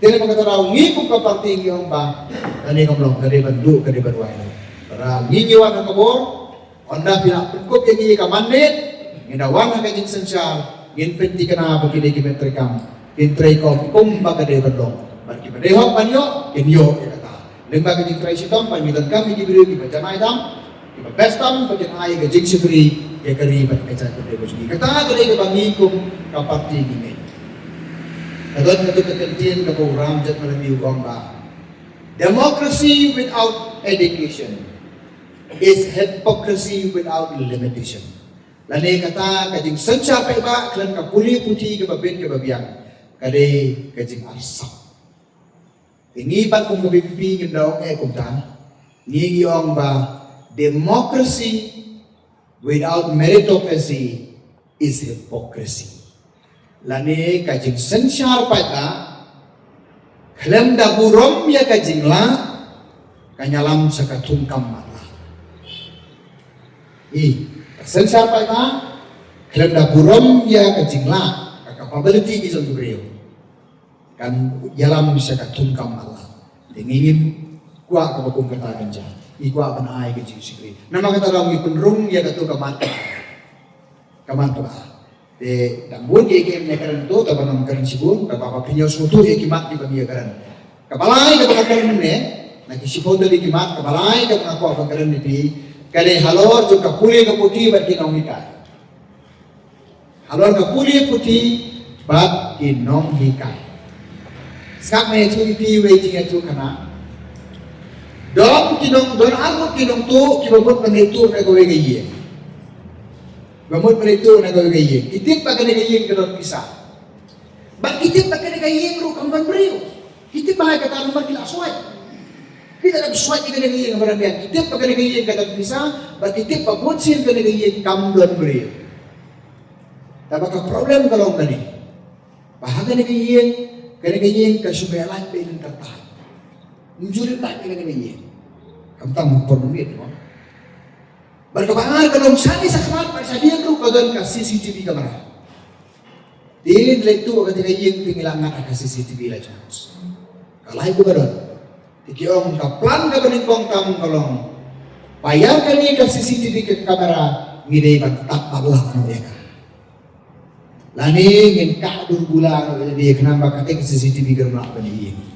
Te namar kata daw ngi kum ka party ngi ong ba kane kam long, ka dei ban duh, ka dei ban wai noh. Lada ngi ngi wan ha ka bor, ynda phi lah pynkup ïa ngi ïa ka mandate, ngin da wan ha ka jingsynshar, ngin pynthikna ba kine ki met treikam kin treikam kumba ka dei ban long. Bad kiba dei hok ban ïoh, kin ïoh ïa kata. Lyngba ka jingtrei shitom, ba ngi donkam ïa ki briew kiba janai tam, kiba best tam, ba kin ai ka jingshakri ïa ka ri bad ka jaitbynriew ka jong ngi. Kata ka dei kaba ngi kum ka party ngi ngeit. Ka don katto ka kyntien kaba u Ram Jaimalami u ong ba, "Democracy without education is hypocrisy without limitation." Lane kata ka jingsynshar paidbah khlem ka pule puthi kaba bit kaba biang, ka dei ka jingarsap. Te ngi pat kum ka V P P ngim da ong eh kumta. Ngi ngi ong ba democracy without meritocracy is hypocrisy. Lane ka jingsynshar paidbah khlem da burom ïa ka jinglah, kan ïalam sha ka thungkam matlah. I, ka synshar paidbah khlem da burom ïa ka jinglah, ka capability ki jong ki briew, kan ïalam sha ka thungkam matlah. Te ngi ngim kwah kaba kum kata kan jia. Ngi kwah ban ai ka jingshakri. Namar kata ruh ngi pynrung ïa kato ka mat, ka mat kaba. Te dang bun ki ïa ki ïa kren to, te ban ym kren shibun, kaba ba pynïoh sngewthuh ïa ki mat kiba ngi ïa kren. Kaba lai kaba nga kren ne, na ki shiphew tylli ki mat, kaba lai kaba nga kwah ban kren ne phi, ka dei halor jong ka pule ka puthi bad ki nonghikai. Halor ka pule puthi bad ki nonghikai. Sngap me ïathuh ïa phi wei jingïathuh kane. Don ki nong, don ar ngut ki nongtuh kiba mut ban leit tuh na kawei ka ïing. Ba mut ban leit tuh na kawei ka ïing. Ki tip ba kane ka ïing ka don pisa. Bad ki tip ba kane ka ïing ruh kam don briew. Ki tip ba ha kata namar ki la swait. Ki la swait ïa kane ka ïing ba don pisa. Ki tip ba kane ka ïing ka don pisa. Bad ki tip ba bunsien kane ka ïing kam don briew. Tangba ka problem ka long kane. Ba ha kane ka ïing, kane ka ïing ka shu ïalait beit lynter thaiñ. Ym ju leit thaiñ ïa kane ka ïing. Khamtam ha por mynmiet mo. Bad kaba ar ka long shane shakhmat bad shadien ruh ka don ka C C T V camera. Te leit tuh ha kata ka ïing te ngi la ngat ha ka C C T V la judge. Ka lai kumba don. Te ki ong ka plan kaba nyngkong tam ka long, ba ïa kane ka C C T V ka camera ngi dei ban tap matlah noh ïa ka. Lane ngin kah dur bula noh ïa ka khnang ba kata ka C C T V ka ym lah ban ïohi.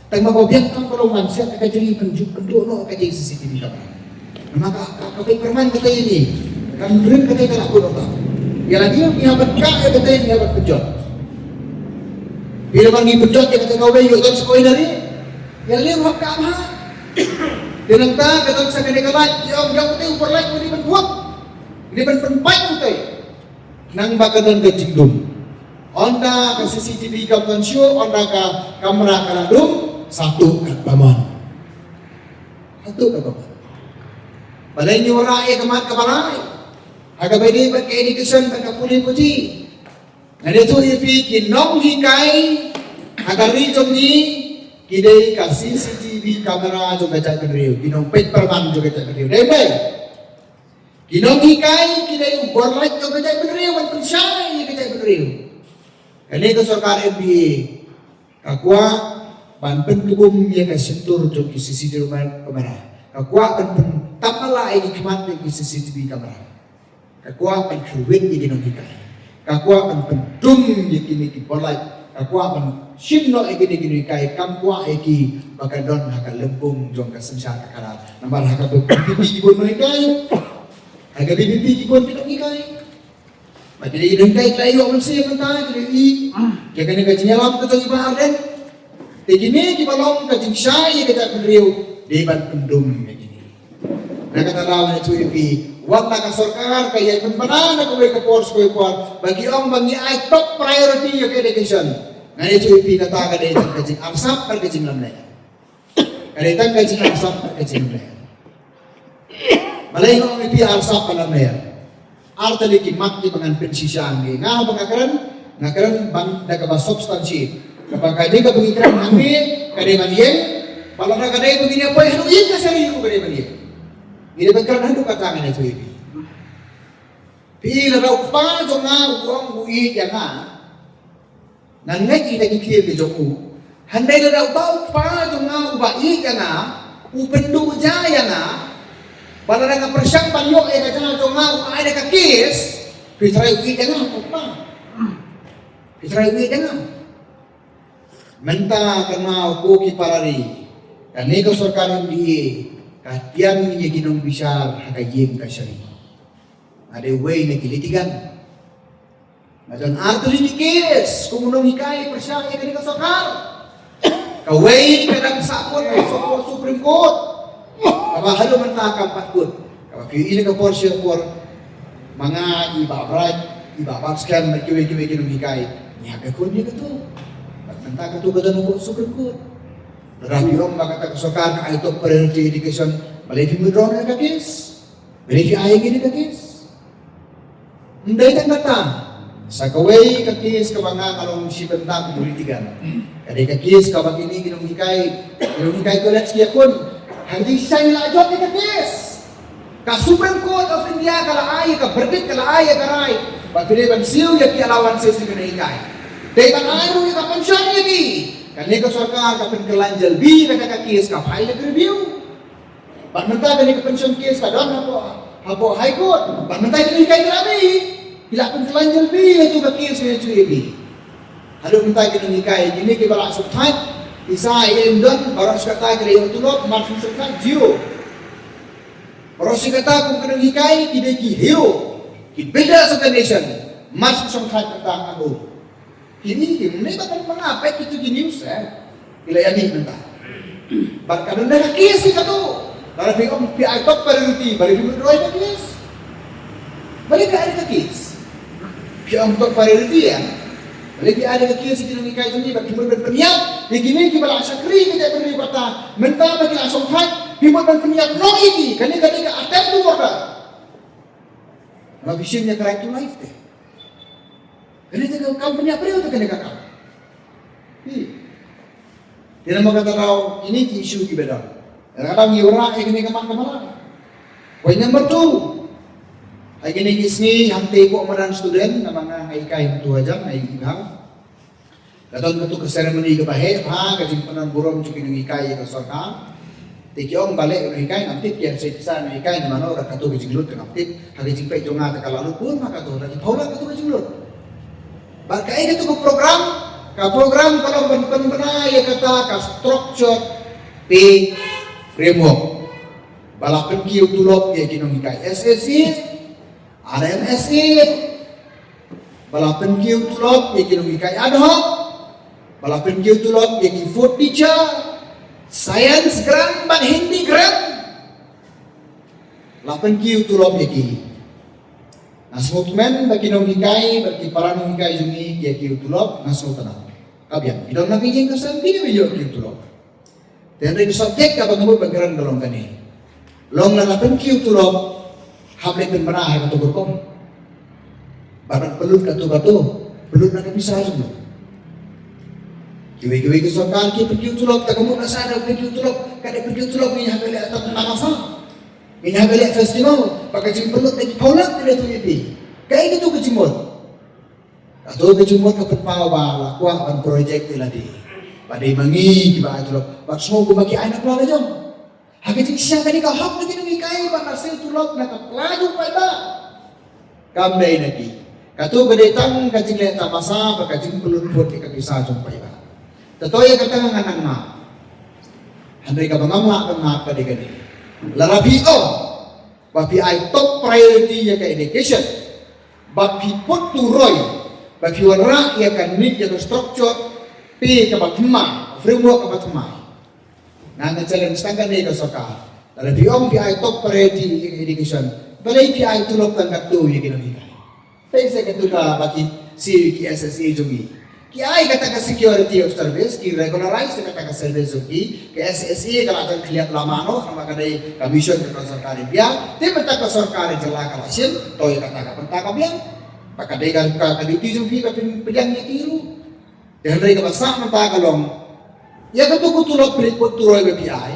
Tang ba biang tam ka long ban siat ka jingpynjot pynduh noh ka C C T V ka. Namar ka, ka, ka pynpyrman kata ïa ngi. Kan rim kata ka la kut noh. Ïa lade ngi hap ban kah ïa kata ngi hap ban pynjot. Phi la ban ngi pynjot ïa kata kawei ïoh don sa kawei na ri. Ïa lade hap kah bha. Te nangta ka don sa kane ka light, ïa ong ïa kata u por light u dei ban buat. U dei ban pynpait u tai. Nang ba ka don ka jingdum. Ynda ka C C T V kam don shuh, ynda ka kamra ka la dum, sa tuh katba mon. Sa tuh katba mon. Balei ngi wanrah ïa ka mat kaba lai? Ha kaba ïadei bad ka education bad ka pule puthi. Ngan ïathuh ïa phi ki nonghikai ha ka ri jong ngi ki dei ka C C T V camera jong ka jaitbynriew, ki nongpeit pyrman jong ka jaitbynriew. Dei, dei. Ki nonghikai ki dei u bor lait jong ka jaitbynriew ban pynshai ïa ka jaitbynriew. Kane ka sorkar M P A ka kwah ban pynkhlaiñ ïa ka shyntur jong ki C C T V camera. Ka kwah ban pyntap matlah ïa ki khmat jong ki C C T V camera. Ka kwah ban kyrwit ïa ki nonghikai. Ka kwah ban pyndum ïa kine ki bor lait. Ka kwah ban shim noh ïa kine ki nonghikai. Kam kwah ïa ki ba ka don ha ka lympung jong ka synshar ka khadar. Namar ha ka VPP ki bun nonghikai. Ha ka VPP ki bun ki nonghikai. Ba kine ki nonghikai ki la ïoh mynsiem mynta, ki la ïohi ïa kane ka jingïalam ka jong i Bah Ardent. Te kine kiba long ka jingshai ïa ka jaitbynriew, dei ban pyndum ïa kine. Na kata daw ngan ïathuh ïa phi, wat la ka sorkar ka ïai pynbna na kawei ka por sha kawei ka por, ba ki ong ba ngi ai top priority ïa ka education. Ngan ïathuh ïa phi, kata ka dei tang ka jingarsap bad ka jinglamler. Ka dei tang ka jingarsap bad ka jinglamler. Balei nga ong ïa phi arsap bad lamler? Ar tylli ki mat kiba ngan pynshisha hangne. Nga haba nga kren, nga kren ban da kaba substantiate. Kaba ka dei kaba ngi kren hangne ka dei ban ïeng. Bad lada ka dei ba ngin ïa poi haduh ïing kashari ruh ka dei ban ïeng. Ngi dei ban kren haduh katta, ngan ïathuh ïa phi. Phi, lada u kpa jong nga u ong u ïeit ïa nga, ngan ngeit ïa kita ki ktien ki jong u. Hynrei lada uta u kpa jong nga uba ïeit ïa nga u pynduh ja ïa nga, bad lada nga pyrshang ban ïoh ïa ka jaka jong nga u ai da ka kes, phi trai u ïeit ïa nga u kpa? Phi trai u ïeit ïa nga? Mynta kynmaw ko ki para ri, Kane ka sorkar M D A ka tiam ïa ki nongbishar ha ka ïing kashari. Nga dei uwei na ki litigant. Nga don artylli ki kes kum u nonghikai pyrshah ïa kane ka sorkar. Kawei ka dang sah kut ha ka Supreme Court. Kaba haduh mynta kam pat kut. Kaba phi ïohi na ka por sha ka por, ma nga, i Bah Bright, i Bah Batskhem bad kiwei kiwei ki nonghikai, ngi hap ban kut ïa katu. Bad mynta katu ka don hapoh Supreme Court. Lada phi ong ba kata ka sorkar ka ai top priority education, balei phi withdraw na ka kes? Balei phi ai ïa kane ka kes? Ym dei tang kata, sa kawei ka kes kaba nga, nga long shi bynta kum u litigant. Ka dei ka kes kaba kine ki nonghikai, ki nonghikai college ki ïakhun. Hangne sa ngi la jop ïa ka kes. Ka Supreme Court of India ka la ai ïa ka verdict, ka la ai ïa ka rai ba phi dei ban siew ïa ki allowances ïa ki nonghikai. Dei ban ai ruh ïa ka pension ïa ki. Kane ka sorkar ka pynkylla jylbi ïa kata ka kes, ka file ïa ka review. Bad mynta kane ka pension case ka don hapoh, hapoh High Court. Bad mynta ki nonghikai ki la mih, ki la pynkylla jylbi ïa katu ka case, ïa katu ka case. Haduh mynta ki nonghikai kine kiba la shongthait, pisa ïa im don, baroh shi katta ki la ïoh tulop, mar shu shongthait zero. Baroh shi katta kum ki nonghikai ki dei ki hero, ki builders of the nation, mar shu shongthait mynta ha High Court. Kine ki, mynta ban pynbna peit kitu ki news, eh. Ki la ïa mih mynta. Bad ka don da ka case katu. Lada phi ong phi ai top priority, balei phi withdraw da ka case? Balei phi ai da ka case? Phi ong top priority, eh. Balei phi ai da ka case ïa ki nonghikai jong ngi, bad phi mut ban pynïap ïa kine kiba la shakri ka jaitbynriew kata, mynta ba ki la shongthait, phi mut ban pynïap noh ïa ki, kane, kane ka attempt to murder. Nga phi shim ïa ka right to life te. Kane te ka kam pynïap briew te, kane ka kam. Hi. Te namar kata daw, kine ki issue kiba don. Kata daw ngi wanrah ïa kane ka mat ka mala. Point number two. Ha kine ki sngi hangtei ko madan student, namar nga, nga hikai hangtu hajan, nga i bha. Ka don katu ka ceremony kaba heh bha, ka jingpyndonkam burom jong ki nonghikai ïa ka sorkar. Te ki ong balei u nonghikai, ngam tip, ki ïa shim pisa nonghikai ne mano, da katu ka jinglut te ngam tip. Ha ka jingpeit jong nga te ka la lut bun ma katu, da ki phew lak katu ka jinglut. Bad kaei katu ka program, ka program ka long ban pynbna ïa kata ka structure pay framework. Ba la pynkiew tulop ïa ki nonghikai S S A, R M S A, ba la pynkiew tulop ïa ki nonghikai ad hoc, ba la pynkiew tulop ïa ki fourth teacher, science grant bad Hindi grant. La pynkiew tulop ïa ki. Nga sngewkmen ba ki nonghikai bad ki para nonghikai jong ngi ki ïa kiew tulop, nga sngewtynnat. Ka biang, ki don na ka ïing ka sem, ki dei ban ïoh kiew tulop. Te hynrei ka subject kaba nga mut ban kren ka long kane. Long lada pynkiew tulop, hap leit pynbna ha katu ka rukom. Bad ban pynlut katu katu, pynlut na ka pisa jong u. Kiwei kiwei ki sorkar ki pynkiew tulop, te ka mut na sa da pynkiew tulop, ka dei pynkiew tulop ngi hap leit ha tamasa. Ngi hap leit festival, ba ka jingpynlut na ki phew lak ka dei tu ïa phi. Kaei katu ka jingmut? Kato ka jingmut ka pynpaw ba la kwah ban project ïa lade. Ba dei ma ngi kiba ai tulop. Bad sngew kumba ki ai na pla la jong. Ha ka jingshisha kane ka hok na ki nonghikai ba la siew tulop na ka pla jong u paidbah. Kam dei na ki. Kato ka dei tang ka jingleh tamasa bad ka jingpynlut phut ïa ka pisa jong u paidbah. Te to ïa kata nga nang map. Hynrei kaba ngam lah ban map ka dei kane. Lada phi ong ba phi ai top priority ïa ka education, ba phi put through, ba phi wanrah ïa ka nik, ïa ka structure pay kaba thymmai, framework kaba thymmai. Nga, nga challenge tang kane ka sorkar. Lada phi ong phi ai top priority ïa ka education, balei phi ai tulop tang katto ïa ki nonghikai? Peit sa katu kaba ki siew ki S S A jong ngi. Ki ai kata ka security of service, ki regularize kata ka service jong ki. Ka S S A ka la jan khlieh lama noh, namar ka dei ka mission ka sorkar India. Te mynta ka sorkar jylla ka la shim, to ïa kata ka bynta ka biang. Ba ka dei ka, ka, ka duty jong phi ka pyn, pynbiang ïa ki ruh. Te hynrei kaba sah mynta ka long, ïa katu ka tulop pynlut put through ba phi ai.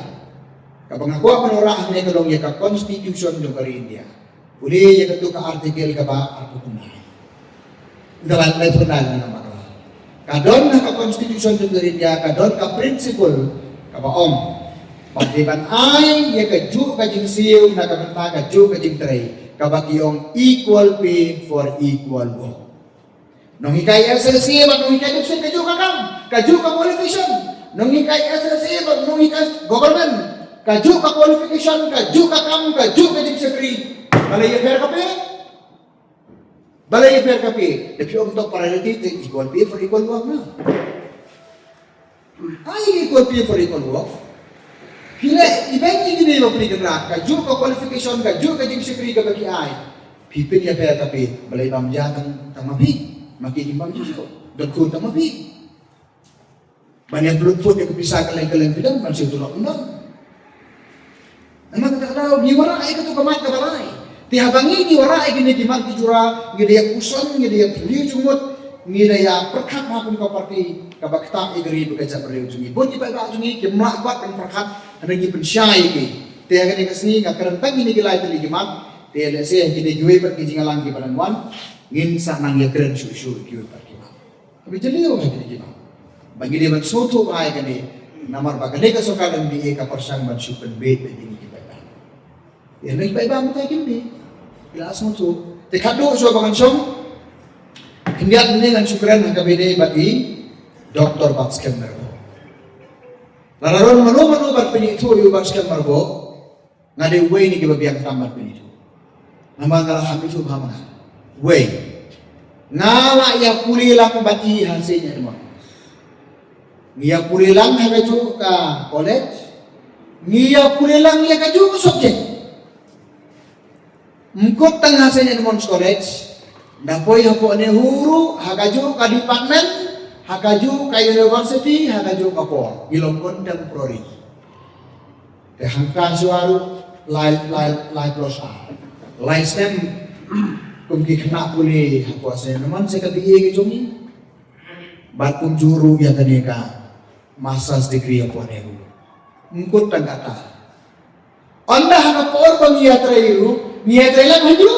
Kaba nga kwah ban wanrah hangne ka long ïa ka constitution jong ka ri India. Pule ïa katu ka article kaba arphew khyndai. Ynda la, laiphew khyndai, la nga bakla. Ka don ha ka constitution jong ka ri India, ka don ka principle kaba ong ba dei ban ai ïa kajuh ka jingsiew na ka bynta kajuh ka jingtrei, kaba ki ong equal pay for equal work. Nonghikai S S A bad nonghikai dipsing kajuh ka kam, kajuh ka qualification. Nonghikai S S A bad nonghikai government, kajuh ka qualification, kajuh ka kam, kajuh ka jingshakri. Balei ïapher ka pay? Balei ïapher ka pay? Da phi ong top priority te equal pay for equal work na. Ai equal pay for equal work. Phi leh even ïa kine ba phi kynrad, kajuh ka qualification, kajuh ka jingshakri kaba ki ai. Phi pynïapher ka pay, balei bam ja tang tang ma phi? Ma ki kim bam ju. Don khun tang ma phi. Ban ïa pynlut put ïa ka pisa kylleng kylleng phi don ban siew tulop ym don. Namar kata ka daw ngi wanrah ïa katu ka mat kaba lai. Te haba ngi ngi wanrah ïa kine ki mat ki jura, ngi da ïa puson, ngi da ïa pynliew jingmut, ngi da ïa pyrkhat ha kum ka parti kaba ktah ïa ka ri bad ka jaitbynriew jong ngi. Bun ki paidbah jong ngi kim lah pat ban pyrkhat, hynrei ngi pynshai ïa ki. Te ha kane ka sngi nga kren tang kine ki lai tylli ki mat. Te lehse ha kine kiwei pat ki jingïalang kiba dang wan, ngin sa nang ïakren shuh shuh ïa kiwei pat ki mat. Kaba jylliew ha kine ki mat. Ba ngi dei ban sngewthuh bha ïa kane. Namar ba kane ka sorkar M D A ka pyrshang ban shu pynbeit ïa kine ki paidbah. Ïa kine ki paidbah mynta kim dei. Ki la sngewthuh. Te khadduh shuwa ba ngan shong, khyndiat mynne ngan shu kren ha kaba ïadei bad i Doctor Batskhem Merbok. Lada ron mano mano ban pynithuh ïa u Batskhem Merbok, nga dei uwei na kiba biang tam ban pynithuh. Namar nga la kham ithuh bha ma nga. Wei, nga la ïa pule lang bad i ha Saint Edmund. Ngi ïa pule lang ha kajuh ka college. Ngi ïa pule lang ïa kajuh ka subject. Ym kut tang ha Saint Edmund's College, da poi hapoh NEHU ruh, ha kajuh ka department, ha kajuh ka university, ha kajuh ka por. Ngi long contemporary. Te hangta shuwa ruh lai, lai, lai plus ar, lai snem kum ki khynnah pule hapoh Saint Edmund, sa ka B A ka jong ngi. Bad kumjuh ruh ïa kane ka master's degree hapoh NEHU. Ym kut tang kata. Ynda ha ka por ba ngi ïatrei ruh, ngi ïatrei lang hajuh.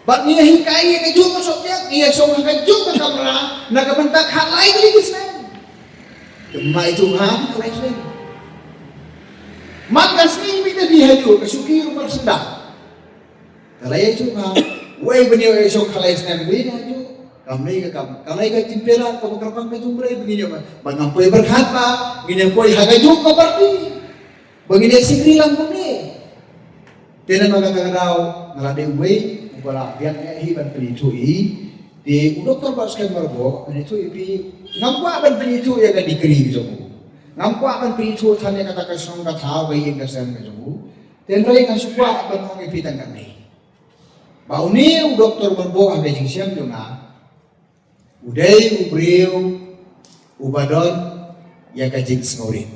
Bad ngi ïahikai ïa kajuh ka subject, ngi ïashong ha kajuh ka kamra na ka bynta khatlai tylli ki snem. Te ma itu ha khatlai snem. Man ka sngi beit te phi hajuh, ka shuki ruh mar syndah. Ka la ïashong ha, wei ban ïashong khatlai snem beit hajuh. Kam dei ka kam, kam dei ka jingpyllait kaba kyrpang ka jong U Blei ba ngin ïoh. Ba ngam poi pyrkhat ba ngin ïa poi ha kajuh ka parti. Ba ngin ïa shakri lang kumne. Te namar kata ka daw nga la dei uwei uba la biang eh hi ban pynithuh ïa i. Te u Doctor Batskhem Merbok, ngan ïathuh ïa phi, ngam kwah ban pynithuh ïa ka degree ka jong u. Ngam kwah ban pynithuh than ïa kata ka shnong ka thaw, ka ïing ka sem ka jong u. Te hynrei nga shu kwah ban ong ïa phi tang kane, ba une u Doctor Merbok ha ka jingshem jong nga, u dei u briew uba don ïa ka jingsngewrit.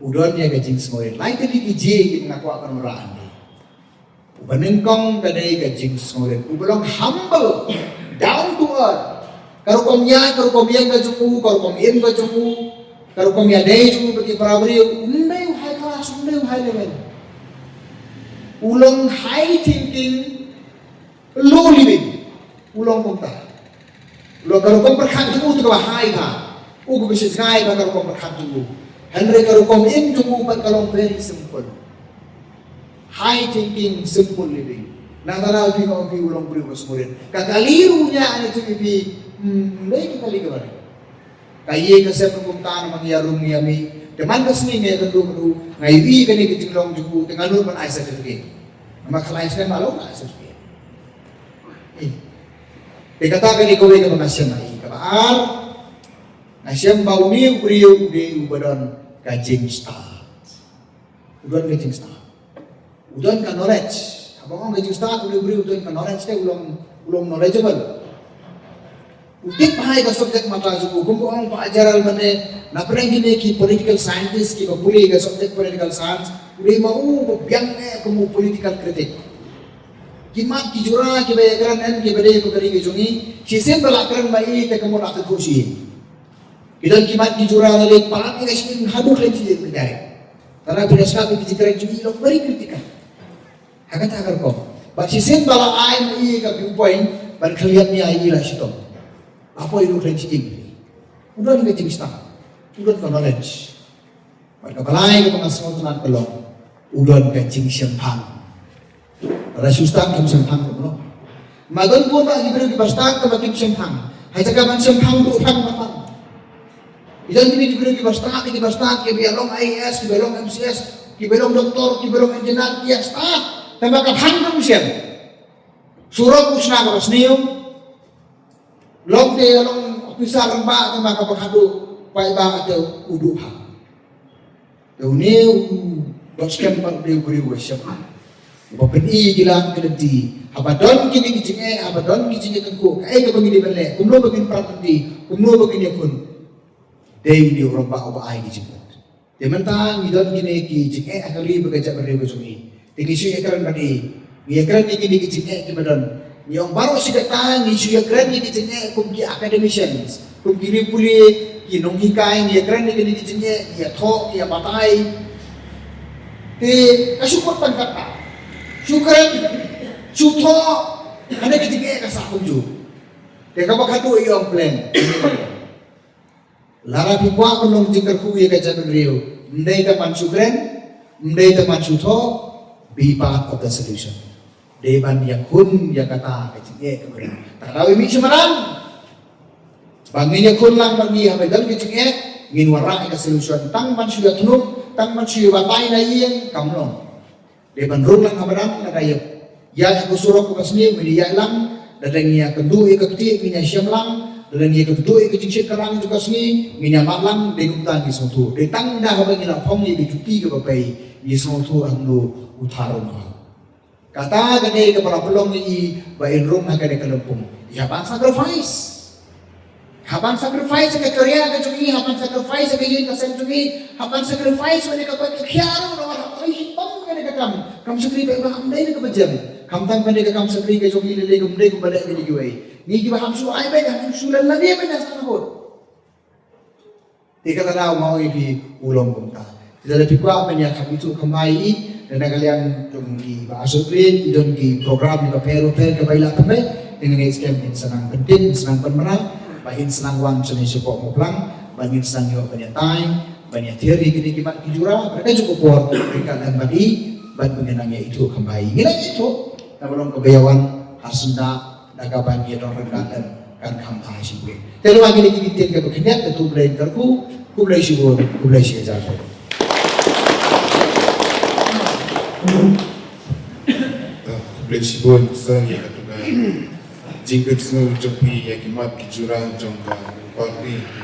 U don ïa ka jingsngewrit. Lai tylli ki jingïeit nga kwah ban wanrah hangne. Uba nyngkong ka dei ka jingsngewrit. Uba long humble, down to earth. Ka rukom ïaid, ka rukom ïeng ka jong u, ka rukom im ka jong u, ka rukom ïadei jong u bad ki para briew, um dei u high class, um dei u high level. U long high thinking, low living. U long kumta. U long ka rukom pyrkhat jong u te kaba high bha. U kaba shisngai bha ka rukom pyrkhat jong u. Hynrei ka rukom im jong u pat ka long very simple. High thinking, simple living. Nangta na u phi nga ong phi u long briew ba sngewrit. Ka kali ruh u ñiah, ngi tip ïa phi. Hmm, dei ka kali kaba rit. Ka ïing ka sem kumta namar ngi ïarung ngi ïamih. Te man ka sngi ngi ïakynduh bad u, nga ïohi kane ka jinglong jong u, te nga nud ban ai certificate. Namar khlaiñ snem ba long ai certificate. Eh. Te kata kane kawei kaba nga shem ha i. Kaba ar, nga shem ba une u briew u dei uba don ka jingstad. U don ka jingstad. U don ka knowledge. Haba ong ka jingstad, une u briew u don ka knowledge te u long, u long knowledgeable. U tip bha ïa ka subject matter jong u, kumba ong Bah Gerald mynne, na pdeng kine ki political scientist kiba pule ïa ka subject political science, u dei ma u ba biang eh kum u political critic. Ki mat ki jura kiba ïakren, kiba dei ba ka ri ka jong ngi, shisien ba la kren ma i te ka mut la kynduh sha i. Ki don ki mat ki jura la leit palat ïa ka sha i haduh khlem sha i direct. Tang ba phi la sngap ïa ki jingkren jong i long very critical. Ha kata ka rukom. Bad shisien ba la ai ma i ka viewpoint ban khyllipmat ïa i la shitom. La poi haduh khlem sha i. U don ka jingstad. U don ka knowledge. Bad kaba lai kaba nga sngewtynnat ka long, u don ka jingshemphang. Lada shu stad kim shemphang kumno? Ma don bun bah ki briew kiba stad tangba kim shemphang. Ha jaka ban shemphang, duh phang ban phang. Ki don kine ki briew kiba stad, kiba stad, kiba ïa long I A S, kiba ïa long M C S, kiba ïa long doktor, kiba ïa long engineer, ki ïa stad. Tangba ka thang kam sien. Surok u shna kaba sniew. Long te long officer rangbah, tangba kaba khadduh paidbah te u duh ha. Te une u dok skhem pat u dei u briew uba shem. Uba pyni ïa ki lad ki lynti. Haba don kine ki jingeh, haba don ki jingeh kynkoh, kaei kaba ngin ïa ban leh, kumno ba ngin pyrkhat lynti, kumno ba ngin ïakhun. Dei une u rangbah uba ai ki jingmut. Te mynta ngi don kine ki jingeh ha ka ri bad ka jaitbynriew ka jong ngi. Te ngi shu ïakren bad i. Ngi ïakren ïa kine ki jingeh kiba don. Ngi ong baroh shi katta ngi shu ïakren ïa ki jingeh kum ki academicians, kum ki riewpule, ki nonghikai, ngi ïakren ïa kine ki jingeh, ngi ïathoh, ngi ïabatai. Te ka shu kut tang katta. Shu kren, shu thoh, hynrei ka jingeh ka sah kumjuh. Te kaba khadduh i ong plan. Lada phi kwah ban long jingkyrkhu ïa ka jaitbynriew, ym dei tang ban shu kren, ym dei tang ban shu thoh, be part of the solution. Dei ban ïakhun ïa kata ka jingeh kaba don. Te lada ïa mih sha madan ba ngin ïakhun lang bad ngi haba don ka jingeh, ngin wanrah ïa ka solution. Tang ban shu ïathuh, tang ban shu ïabatai na ïing, kam long. Dei ban rung lang ha madan, lada ïa ïaid ha ka surok kaba sniew ngin ïaid lang, lada ngi ïakynduh ïa ka ktieh ngin ïashem lang, lada ngi ïakynduh ïa ka jingshit ka rang jong ka sngi ngin ïamad lang, dei kumta ngi sngewthuh. Dei tang da haba ngi la phong ïa ka juti kaba pei ngi sngewthuh hangno u thar u wan. Kata ka dei kaba la pynlong ïa i ba in rung ha kane ka lympung. Ïa ban sacrifice. Hap ban sacrifice ka career ka jong i, hap ban sacrifice ka ïing ka sem jong i, hap ban sacrifice kane ka koit ka khiah ruh, namar hap ban shitom kane ka kam. Kam shakri ba ym dei na kaba jem. Khamtam kane ka kam shakri ka jong i lei lei kam dei kumba leh kane kiwei. Ngi kiba ham shu ai beit, ham shu len lade beit na sa ka bot. Te kata daw ma ong ïa phi u long kumta. Te lada phi kwah ban ïa kham ithuh kham bha ïa i, lada na ka liang jong ki ba asot rin, i don ki program ïa ka pher pher kaba i la pynbeit, te nga ngeit skhem in sa nang pyntip, in sa nang pynmynraw, ba in sa nang wan shane shapoh Mawphlang, ba ngin sa nang ïoh ban ïa tai, ban ïa thied ïa kine ki mat ki jura, bad ka juh ka por, ryngkat lem bad i, bad ba ngin nang ïa ithuh kham bha ïa i. Ngin nang ïa ithuh, naba long kaba ïa wan, ha syndah, da kaba ngi don ryngkat lem kan kham bha shibun. Te lyngba kine ki ktien kiba khyndiat, te to U Blei un kyrkhu, khublei shibun, khublei shi hajar. Khublei shibun sir ïa katu ka jingpynsngew jong phi ïa ki mat ki jura jong ka party.